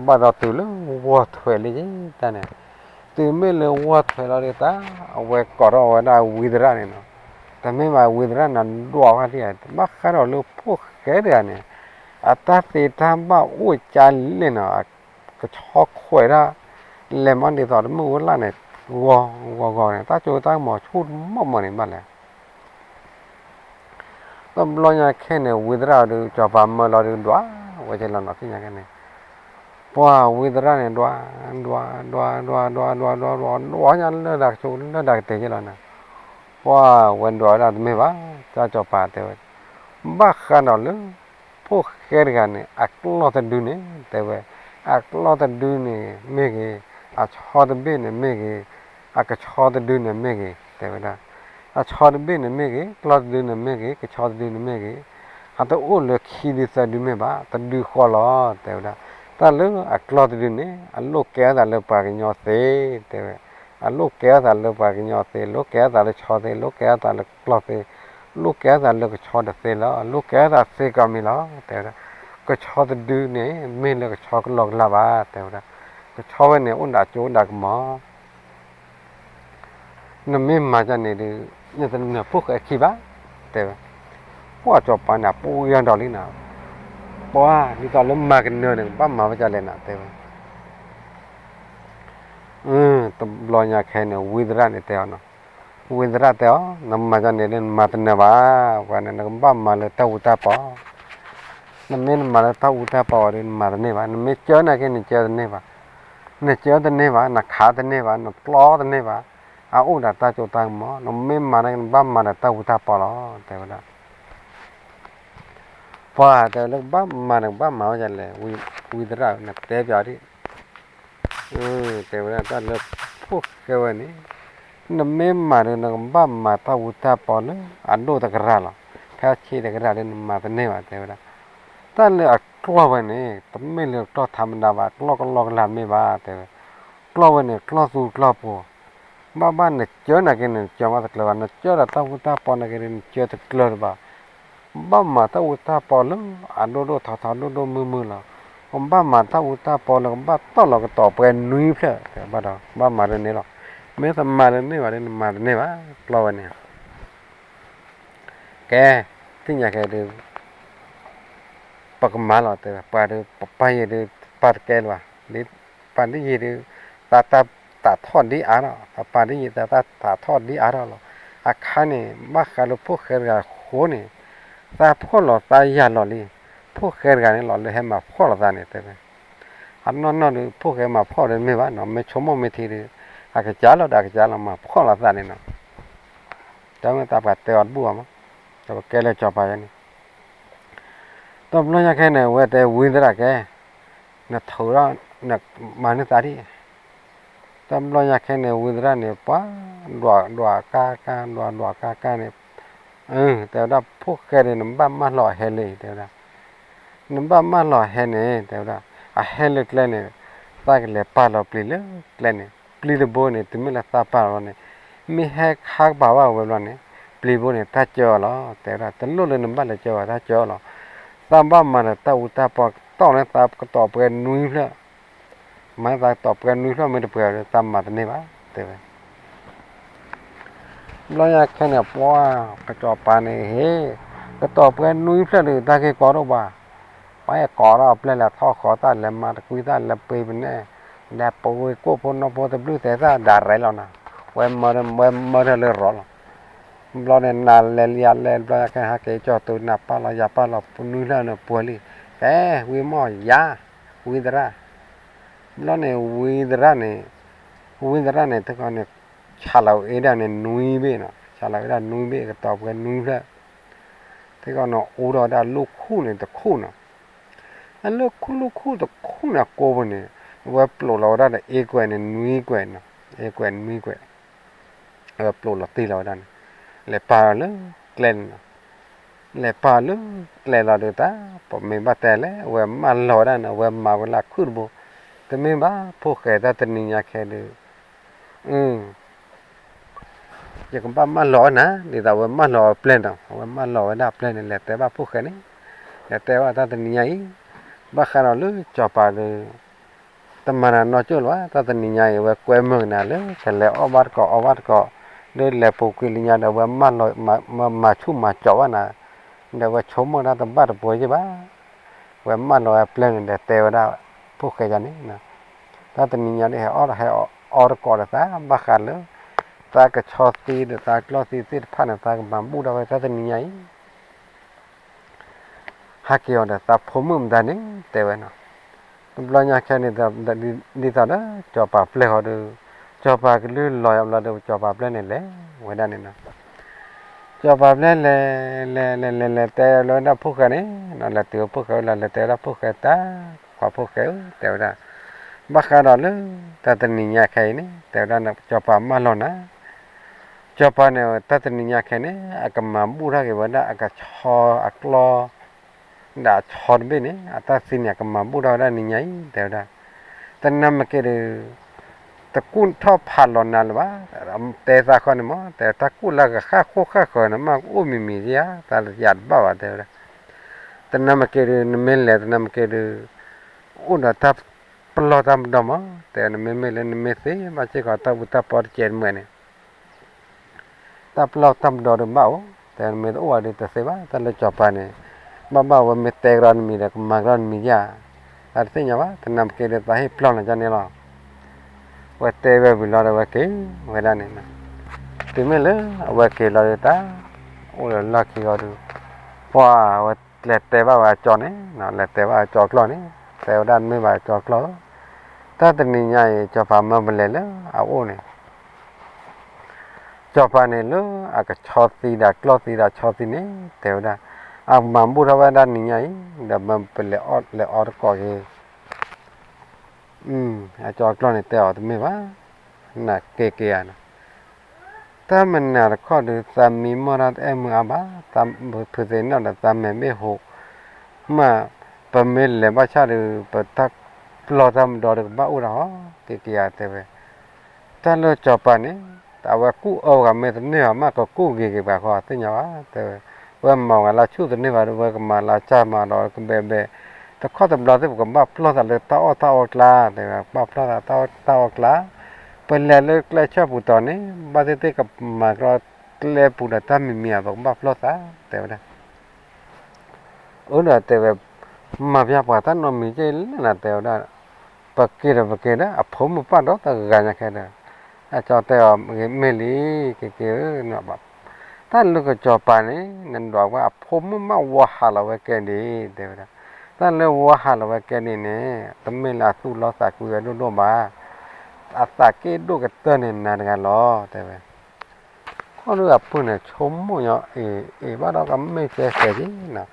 ဘၣ်ဒီးတုၤလၢဝီၢ်ထွဲးလံတၢ်န့ၣ်, တုၤမ့ၢ်လၢဝီၢ်ထွဲးလီၤဒုးတၢ်, အဝဲကိးထီၣ်ဝဲဒၣ်ဝံသရၣ်န့ၣ်နီၤ, တမ့ၢ်ဘၣ်ဝံသရၣ်န့ၣ် ဒွးဝဲဒၣ်, ဘၣ်ဃးဒီးလၢဖိၣ်ဃဲတဂၤန့ၣ်, အတၢ်သ့တၢ်ဘၣ်အိၣ်ကၢ်လဲၣ်နီၤ, ကဆီခွဲးဒၣ် လဲၤမၤဒ်သိးတမ့ၢ်ဝဲလၢ်န့ၣ်, ဂီၤဂီၤဂီၤန့ၣ် တၢ်ကၠိတၢ်ကမီၤဆူၣ်တမီၢ်မီၢ်န့ၣ်ဘၣ်လဲၣ်. တဘျီညါခဲန့ၣ် ဝံသရၣ်ဒုး ကၠီၤပၤမၢလီၤဒုး ဒွးဝဲက့လီၤနီၤ သ့ၣ်ညါခဲန့ၣ်, ပှၢ်ဝံသရၣ်န့ၣ် ဒွး, ဒွး, ဒွး, ဒွး, ဒွး, ဒွး, ဒွး, ဒွးညါလၢဒၣ်ကၠိလၢဒၣ်ကတဲာ်က့လီၤနီၤ, ပှၢ်ဝဲဒွးဝဲဒၣ်တမ့ၢ်ဘၣ်, တၢ်ကၠီၤပၤတဲဝဲ, ဘၣ်ဃးဒီးလၢ ဖိၣ်ဃဲတဂၤန့ၣ် အကျီၢ်တဒုန့ၣ် တဲဝဲ, အကျီၢ်တဒုန့ၣ်မ့ၢ်ဂ့ၤ, အဆီတဘ့ၣ်န့ၣ်မ့ၢ်ဂ့ၤ, အကဆီတဒုန့ၣ်မ့ၢ်ဂ့ၤ တဲဝဲဒၣ်, အဆီတဘ့ၣ်န့ၣ်မ့ၢ်ဂ့ၤ, ကျီၢ်တဒုန့ၣ်မ့ၢ်ဂ့ၤ, ကဆီတဒုန့ၣ်မ့ၢ်ဂ့ၤ, အတအိၣ်လၢခံဒုသၢဒုမ့ၢ်ဘၣ်, တဒုဃီလီၤ တဲဝဲဒၣ်. တၢ်လၢအကျီၢ်တဒုန့ၣ် အလိၣ်ကဲထီၣ်သးလၢပှၤကညီသ့ တဲဝဲ, အလိၣ်ကဲထီၣ်သးလၢပှၤကညီသ့, လိၣ်ကဲထီၣ်သးလၢဆီသ့, လိၣ်ကဲထီၣ်သးလၢကျီၢ်သ့, လိၣ်ကဲထီၣ်သးလၢကဆီတသ့လီၤ, လိၣ်ကဲထီၣ်သးသ့ကီးမံၤလီၤ တဲဝဲဒၣ်. ကဆီတဒုန့ၣ် မ့ၢ်လၢကဆီကလီကလီဘၣ် တဲဝဲဒၣ်, ကဆီဝဲန့ၣ် အိၣ်ဒၣ်ကၠိဒၣ်ကမီၤ နမ့ၢ်မၤဒ်န့ၣ်ဒီး နတနၢၤဖိၣ်ဃဲခံဘၣ် တဲဝဲ. ပှၢ်ကၠီၤပၤန့ၣ် အပူၤအံၤဒီးလံနီၤ, ပှၢ်ဒ်သိးလၢမၤကနၢၤန့ၣ် ကဘၣ်မၤဝဲဒ်လဲၣ်နီၤ တဲဝဲ. တဘျီညါခဲအံၤန့ၣ် ဝံသရၣ်န့ၣ်တဲအီၤနီၤ, ဝံသရၣ်တဲအီၤ နမၤဒ်န့ၣ်ဒီးနမၤတနၢၤဘၣ်, ပှၤန့ၣ် နကဘၣ်မၤလၢတၢ်အူတၢ်ပီ, နမ့ၢ်နမၤလၢတၢ်အူတၢ်ပီဝဲဒီး နမၤတန့ၢ်ဘၣ်, နမ့ၢ်ကၢနာ်က့ နကၢတန့ၢ်ဘၣ်, နကၢတန့ၢ်ဘၣ်, နခးတန့ၢ်ဘၣ်, နကျီတန့ၢ်ဘၣ်, အအိၣ်ဒၣ်တၢ်စိတၢ်ကမီၤ, နမ့ၢ်မၤနာ်က့ နဘၣ်မၤဒီးတၢ်အူတၢ်ပီလီၤ တဲဝဲဒၣ်. ပှၤတဲဝဲလၢကဘၣ်မၤန့ၣ် ကဘၣ်မၤဝဲဒ်လဲၣ်, ဝံသရၣ် နတဲပၠးဒံး, တဲဝဲဒၣ်တၢ်လၢဖိၣ်ဃဲဝဲန့ၣ်, နမ့ၢ်မၤဒီး နကဘၣ်မၤတၢ်အူတၢ်ပီလၢအဒိၣ်တကရၢ်လီၤ, ဖဲအဆံးတကရၢ်ဒီး နမၤတန့ၢ်ဘၣ် တဲဝဲဒၣ်. တၢ်လၢအကျီၢ်ဝဲန့ၣ် တမ့ၢ်လၢကျီၢ်ထးမတၤဘၣ်, ကျီၢ်ကလီကလၤတမ့ၢ်ဘၣ် တဲဝဲ, ကျီၢ်ဝဲန့ၣ် ကျီၢ်သူကျီၢ်ပှီၤ, ဘၣ်ဘၣ်နကၢနာ်က့န့ၣ် နကၢမးတကျၢၤဘၣ်, နကၢဒီးတၢ်အူတၢ်ပီနာ်က့ဒီး နကၢတကျၢၤတဘၣ် ဘၣ်မၤတၢ်အူတၢ်ပီလၢအဒိၣ်ဒိၣ်ထီထီ ဒိၣ်ဒိၣ်မုၢ်မုၢ်လီၤ. ဘၣ်မၤတၢ်အူတၢ်ပီလၢကဘၣ်တီၢ်လီၤကတီၤပှဲၤနွံဖျၢၣ်, ဘၣ်ဒီးဘၣ်မၤဒ်န့ၣ်လီၤ. မ့ၢ်တမၤဒ်န့ၣ်ဘၣ်ဒီး နမၤတန့ၢ်ဘၣ် ကျီၢ်ဝဲန့ၣ်. ကဲ, သ့ၣ်ညါခဲအံၤဒီး ပကမၤလီၤ တဲဝဲ, ပှၤဒီး ပပၢ်ယံၤဒီး ပၢ်တကဲလၢၤဘၣ်, ပၢ်ဒ်ယံၤဒီး သးတၢ်သးထီၣ်ဒ်အါထီၣ်, ပပၢ်ဒ်ယံၤ သးတၢ်သးထီၣ်ဒ်အါထီၣ်လီၤ. အခါန့ၣ် ဘၣ်ဃးလၢဖိၣ်ဃဲတဂၤအဃိန့ၣ် သးဖှီၣ်လီၤသးယာ်လီၤလံ. ဖိၣ်ဃဲတဂၤန့ၣ်လီၤ လၢဟဲမၤဖှီၣ်လီၤသးန့ၣ် တဲဝဲ. အနီၢ်နီၢ်ဒီး ဖိၣ်ဃဲမၤဖှီၣ်ဒီးမ့ၢ်ဘၣ်နီၤ, မ့ၢ်ဆိကမိၣ်မ့ၢ်ထံဒီး အကစၢ်လီၤဒီးအကစၢ်လီၤ မၤဖှီၣ်လီၤသးန့ၣ်နီၤ. တၢ်မ့ၢ်သးပှၤတဲအီၤတဘူၣ်ဘၣ်မး, ဒီးပကဲလၢစီၤပၤယဲန့ၣ် တဘျီညါခဲအံၤန့ၣ် အဝဲတဲဝံသရၣ်ကဲ, နထုးဒီး နမၤန့ၢ်သးဒံး. တဘျီညါခဲအံၤန့ၣ် ဝံသရၣ်န့ၣ် ပှၤဒွးဒွးကါကါ ဒွးဒွးကါကါန့ၣ်, တဲဝဲဒၣ် ဖိၣ်ဃဲဒီး နဘၣ်မၢလီၤအဟဲလၢအံၤ တဲဝဲဒၣ်. နဘၣ်မၢလီၤအဟဲန့ၣ် တဲဝဲဒၣ်, အဟဲလၢကျဲန့ၣ် သးကလဲၤပာ်လီၤပျံၤလၢကျဲန့ၣ်, ပျံၤတဘိန့ၣ် တုၤမ့ၢ်လၢသးပာ်လီၤန့ၣ်, မ့ၢ်ဟဲခါကပၤဘၣ်ဝဲဘျီန့ၣ် ပျံၤဘိန့ၣ် တၢ်ကၢအီၤလီၤ တဲဝဲဒၣ်. တလိၣ်လၢနဘၣ်လဲၤကၢဘၣ် တၢ်ကၢအီၤလီၤ. သးဘၣ်မၤဒီးတၢ်အူတၢ်ပီ တီၢ်န့ၢ်သးကတီၤပှဲၤနွံဖျၢၣ်, မၤန့ၢ်သးကတီၤပှဲၤနွံဖျၢၣ် မ့ၢ်တပှဲၤဒီး သးမၤတန့ၢ်ဘၣ် တဲဝဲ. တဘျီညါခဲန့ၣ် ပှၤကစီၤပၤန့ၣ် ဟ့ၣ် ကတီၤပှဲၤနွံဖျၢၣ်ဒီး တၢ်ဂ့ၢ်ကီဒိၣ်ဘၣ်. ပှၤဟဲကိးထီၣ်အပျဲၢ် လဲၤထီၣ်ဃီၤတၢ် လဲၤမၤတကွံတၢ် လဲၤပှ့ၤပနဲၣ်, လဲၤပှ့ၤကိၣ်ဖိနီၢ်ဖိ တဘျုးသဲးသၣ် ဒၣ်ရဲလီၤနၤ, ဝဲမၢဝဲမၢထီၣ်လၢရီလီၤ. ဘျီန့ၣ် နၤလဲၤလံယၤလဲၤ ဘျီညါခဲဟဲက့ၤကၠီၤတုၤ နၤပာ်လီၤယၤပာ်လီၤ ပနွံဖျၢၣ်န့ၣ်ပှဲၤလံ, ကဲ ဝံမီၢ်ယၤ, ဝံသရၣ်. ဘျီန့ၣ် ဝံသရၣ်န့ၣ်, ဝံသရၣ်န့ၣ် တခီန့ၣ် ဆးလီၤအ့ဒၣ်န့ၣ် နွံဘ့ၣ်နီၤ, ဆးလီၤအ့ဒၣ်နွံဘ့ၣ် ကတီၤပှဲၤနွံဖျၢၣ်, တခီန့ၣ် အိၣ်ဒီးဝဲဒၣ်လၢခူၣ်န့ၣ်တခူၣ်နီၤ, အလၢခူၣ်လၢခူၣ်တခူၣ်န့ၣ် အကိာ်ပူၤန့ၣ် အဝဲပျိာ်လီၤဝဲဒၣ်ဒီးအ့ကွဲးန့ၣ် နွံကွဲးနီၤ, အ့ကွဲးနွံကွဲး အဝဲပျိာ်လီၤတံၢ်လီၤဝဲဒၣ်န့ၣ်, လဲၤပာ်လီၤလၢကျဲန့ၣ်နီၤ, လဲၤပာ်လၢကျဲလီၤဒီးတၢ်, ပမ့ၢ်ဘၣ်တဲလဲၣ် အဝဲမၢလီၤဝဲဒၣ်န့ၣ် အဝဲမၤဝဲလၢခုၣ်တဘိ, တမ့ၢ်ဘၣ် ဖိၣ်ဃဲတၢ်တနံၤညါခဲဒီး ယကဘၣ်မၢလီၤဝဲနၤ ဒ်သိးအဝဲမၢလီၤဝဲပျဲၢ်နီၤ, အဝဲမၢလီၤဝဲဒၣ်ပျဲၢ်န့ၣ် လဲၤတဲဘၣ်ဖိၣ်ဃဲန့ၣ်, လဲၤတဲဘၣ်တၢ်တနံၤညါအံၤ, ဘၣ်ဃးဒီးလၢစီၤပၤဒီး တမၤနၤနီၢ်ကၠိၣ်လၢၤဘၣ်, တၢ်တနံၤညါအံၤ အဝဲကွဲမုာ်နၤလၢ ကလဲၤအီၣ်ဘၣ်တကိးအီဘၣ်တကိး, ဒီးလဲၤပူၤကွံာ်လၢညါဒီး အဝဲမၤလီၤ မၤဆူၣ်မၤကၠီးဘၣ်နၤ, ဒီးအဝဲဆိကမိၣ်တၢ်တဘၣ်တပှဲၤယ့ၢ်ဘၣ်, အဝဲမၢလီၤဝဲပျဲၢ်န့ၣ်ဒီး တဲဝဲဒၣ်ဖိၣ်ဃဲယၤန့ၣ်, တၢ်တနံၤညါဒီး ဟဲအီၣ်ဟဲအီတကိးဒီးသး ဘၣ်ဃးလၢ သးကဆီသံဒီးသးကျီသံသ့ၣ်တဖၣ်န့ၣ် သးကမၤဘူၣ်ထီၣ်ဝဲတၢ်တနံၤညါအံၤ ဟဲက့ၤအီၤဒီးသးဖိမုၣ်မတၤန့ၣ် တဲဝဲနီၤ, တဘျီညါခဲန့ၣ် ဒ်သိးဒီးစီၤပၤပျဲၢ်ဃီဒီး စီၤပၤကလုၢ်လီၤယၤဘျီဒီး စီၤပၤပျဲၢ်န့ၣ်လဲၤဝဲဒၣ်န့ၣ်နီၤ, စီၤပၤပျဲၢ်လဲၤ လဲၤလဲၤလဲၤလဲၤတဲလီၤဝဲဒၣ်ဖိၣ်ဃဲန့ၣ်နီၤ, လဲၤတုၤဖိၣ်ဃဲဝဲလီၤ လဲၤတဲဝဲဒၣ်ဖိၣ်ဃဲတၢ်, ပှၤဖိၣ်ဃဲဧၢ တဲဝဲဒၣ်, ဘၣ်ဃးဒီးလၢ တၢ်တနံၤညါခဲအံၤန့ၣ် တဲဝဲဒၣ် စီၤပၤမၢလီၤနၤ စီၤပၤန့ၣ် တၢ်တနံၤညါခဲန့ၣ် အကမၤဘူၣ်ထီၣ်က့ၤဝဲဒၣ် အကဆီအကျီ ဒီးအဆီတဘ့ၣ်န့ၣ် အတၢ်သံန့ၣ် အကမၤဘူၣ်ထီၣ်ဝဲဒၣ်နံၤညါအံၤ တဲဝဲဒၣ်, တနၢ်မ့ၢ်က့ၤဒီး တကူၣ်ထီၣ်ဖးလီၤနၤလၢၤဘၣ်, တဲသးခီန့ၣ်မး တဲတၢ်ကူၣ်လၢကဃၣ်ဃိဃၣ်ဃၢၤန့ၣ် မ့ၢ်ကအိၣ်မံၤမံၤဧါ သးယၤတဘၣ်ဘၣ် တဲဝဲဒၣ်, တနၢ်မ့ၢ်က့ၤဒီး နမ့ၢ်လဲၤတနၢ်မ့ၢ်က့ၤဒီး အိၣ်ဒီးတၢ်ပလီၢ်တၢ်ပဒီမး, တဲနမ့မ့ၢ်လၢနမ့ၢ်သ့ဘၣ်စ့ၢ်ကီးတၢ်အူတၢ်ပီတစဲးတမှဲၤန့ၣ် တၢ်ပလီၢ်တၢ်ပဒီဒုးဘၣ်အိၣ်, တဲနမ့ၢ်တအိၣ်ဘၣ်ဒီးတသ့ဘၣ်, တၢ်လၢစီၤပၤန့ၣ် ဘၣ်ဘၣ်ဝဲမ့ၢ်တဲကဒီးနမံၤဒီး ကမၤကဒီးနမံၤဧါ, တၢ်တသ့ၣ်ညါဘၣ်, တနၢ်မ့ၢ်က့ၤဒီးသးဟ့ၣ်ပျီၢ်နၤကန့ၣ်လီၤ. ဝဲတဲဝဲဝံၤလီၤဒီး ဝဲက့ၤဝဲဒၣ်န့ၣ်, တုၤမ့ၢ်လၢအဝဲက့ၤလီၤဒီး တၢ်အိၣ်ဒီးလီၢ်ခံဂီၤဒီး ပှၤဝဲ လဲၤတဲဘၣ်ဝဲအကၠီန့ၣ်, လဲၤတဲဘၣ်အကၠီကျီၢ်န့ၣ်, တဲဝဲဒၣ် မ့ၢ်ဘၣ်အကၠီကျီၢ်ဧၢ, တၢ်တနံၤညါအံၤ စီၤပၤမၢပလဲၤလၢအအိၣ်န့ၣ် စီၤပၤန့ၣ် လၢအကဆီသံဒီးကျီၢ်သံဒီးဆီသံန့ၣ် တဲဝဲဒၣ်, အမၤဘူၣ်ထီၣ်ဝဲဒၣ်နံၤညါအံၤ ဒီးမၢပလဲၤအီၣ်လဲၤအီတကိးက့ၤ, အကၠီကျီၢ်န့ၣ် တဲအီၤတမ့ၢ်ဘၣ်, နက့ၤက့ၤဧါန့ၣ်, တၢ်မနုၤတခီဒီး သးမံမီၢ်တၢ်တအဲၣ်မုာ်အါဘၣ်, ဖုးသ့ၣ်နီၣ်ဒီး သးမဲာ်ဘ့ၣ်ဟိး, မ့ၢ် ပမ့ၢ်လဲၤဘၣ်ဆၣ်ဒီး ပတၢ်ပျီၢ်တၢ်မဒီဒီး ကဘၣ်အိၣ်ဒၣ်အီၤ, က့ၤက့ၤဧါ တဲဝဲ တၢ်လၢစီၤပၤန့ၣ် အဝဲကူၣ်အၢပှၤမ့ၢ်တန့ၢ်ဘၣ် မ့ၢ်ကကူၣ်က့ၤက့ၤပှၤဃီ သ့ၣ်ညါဘၣ် တဲဝဲ, ဝဲမၤဝဲလၢဆူၣ်တန့ၢ်ဘၣ်ဒီး ဝဲကမၤလၢကၢ်မၤဒီးကဘဲဘဲ, တခီတဘျီသ့ၣ် ပကဘၣ်ပျီၢ်သးလၢတၢ်အီၣ်တၢ်အီကျါ တဲဝဲ, ပဘၣ်ပျီၢ်သးတၢ်အီၣ်တၢ်အီကျါ, ပလဲၤလၢကျဲဆၢၣ်ပူၤတီၤန့ၣ် ဘၣ်သ့ၣ်သ့ၣ်ကမၤကလီကျဲပူၤဒီးတၢ်မံၤမံၤဧါ ပကဘၣ်ပျီၢ်သး တဲဝဲဒၣ် အၢ ဒီးတဲဝဲ, မၤပျၢ်ပှၤတၢ်နီတမံၤက့လၢနၤ တဲဝဲဒၣ်, ပက့ၤဒီးပက့ၤဒီး အဖိမုၣ်ပာ်ဒီးတဂၤညါခဲဒီး, အကၠီတဲအီၤ မ့ၢ်လံ, က့ၤက့ၤဧၢ, တၢ်လၢကစီၤပၤန့ၣ် နဒွးဝဲအဖိမုၣ်မး ဝီဟးလီၤဝဲကဲဒံး တဲဝဲဒၣ်, တၢ်လၢဝီဟးလီၤဝဲကဲဒံးန့ၣ် တမ့ၢ်လၢအသူၣ်လီသးကွံဝဲဒိၣ်ဒိၣ်ဘၣ်, အသးက့ၣ်ဒိၣ်ကတၢၢ်န့ၣ်နၤတဂၤလီၤ တဲဝဲ ခီဒုအပုၢ်န့ၣ် ဆိကမိၣ်ညီ အ့ၣ် အ့ၣ်ဘၣ်ဒီးကမ့ၢ်ကဲဃဲၤက့ၤနီၤ,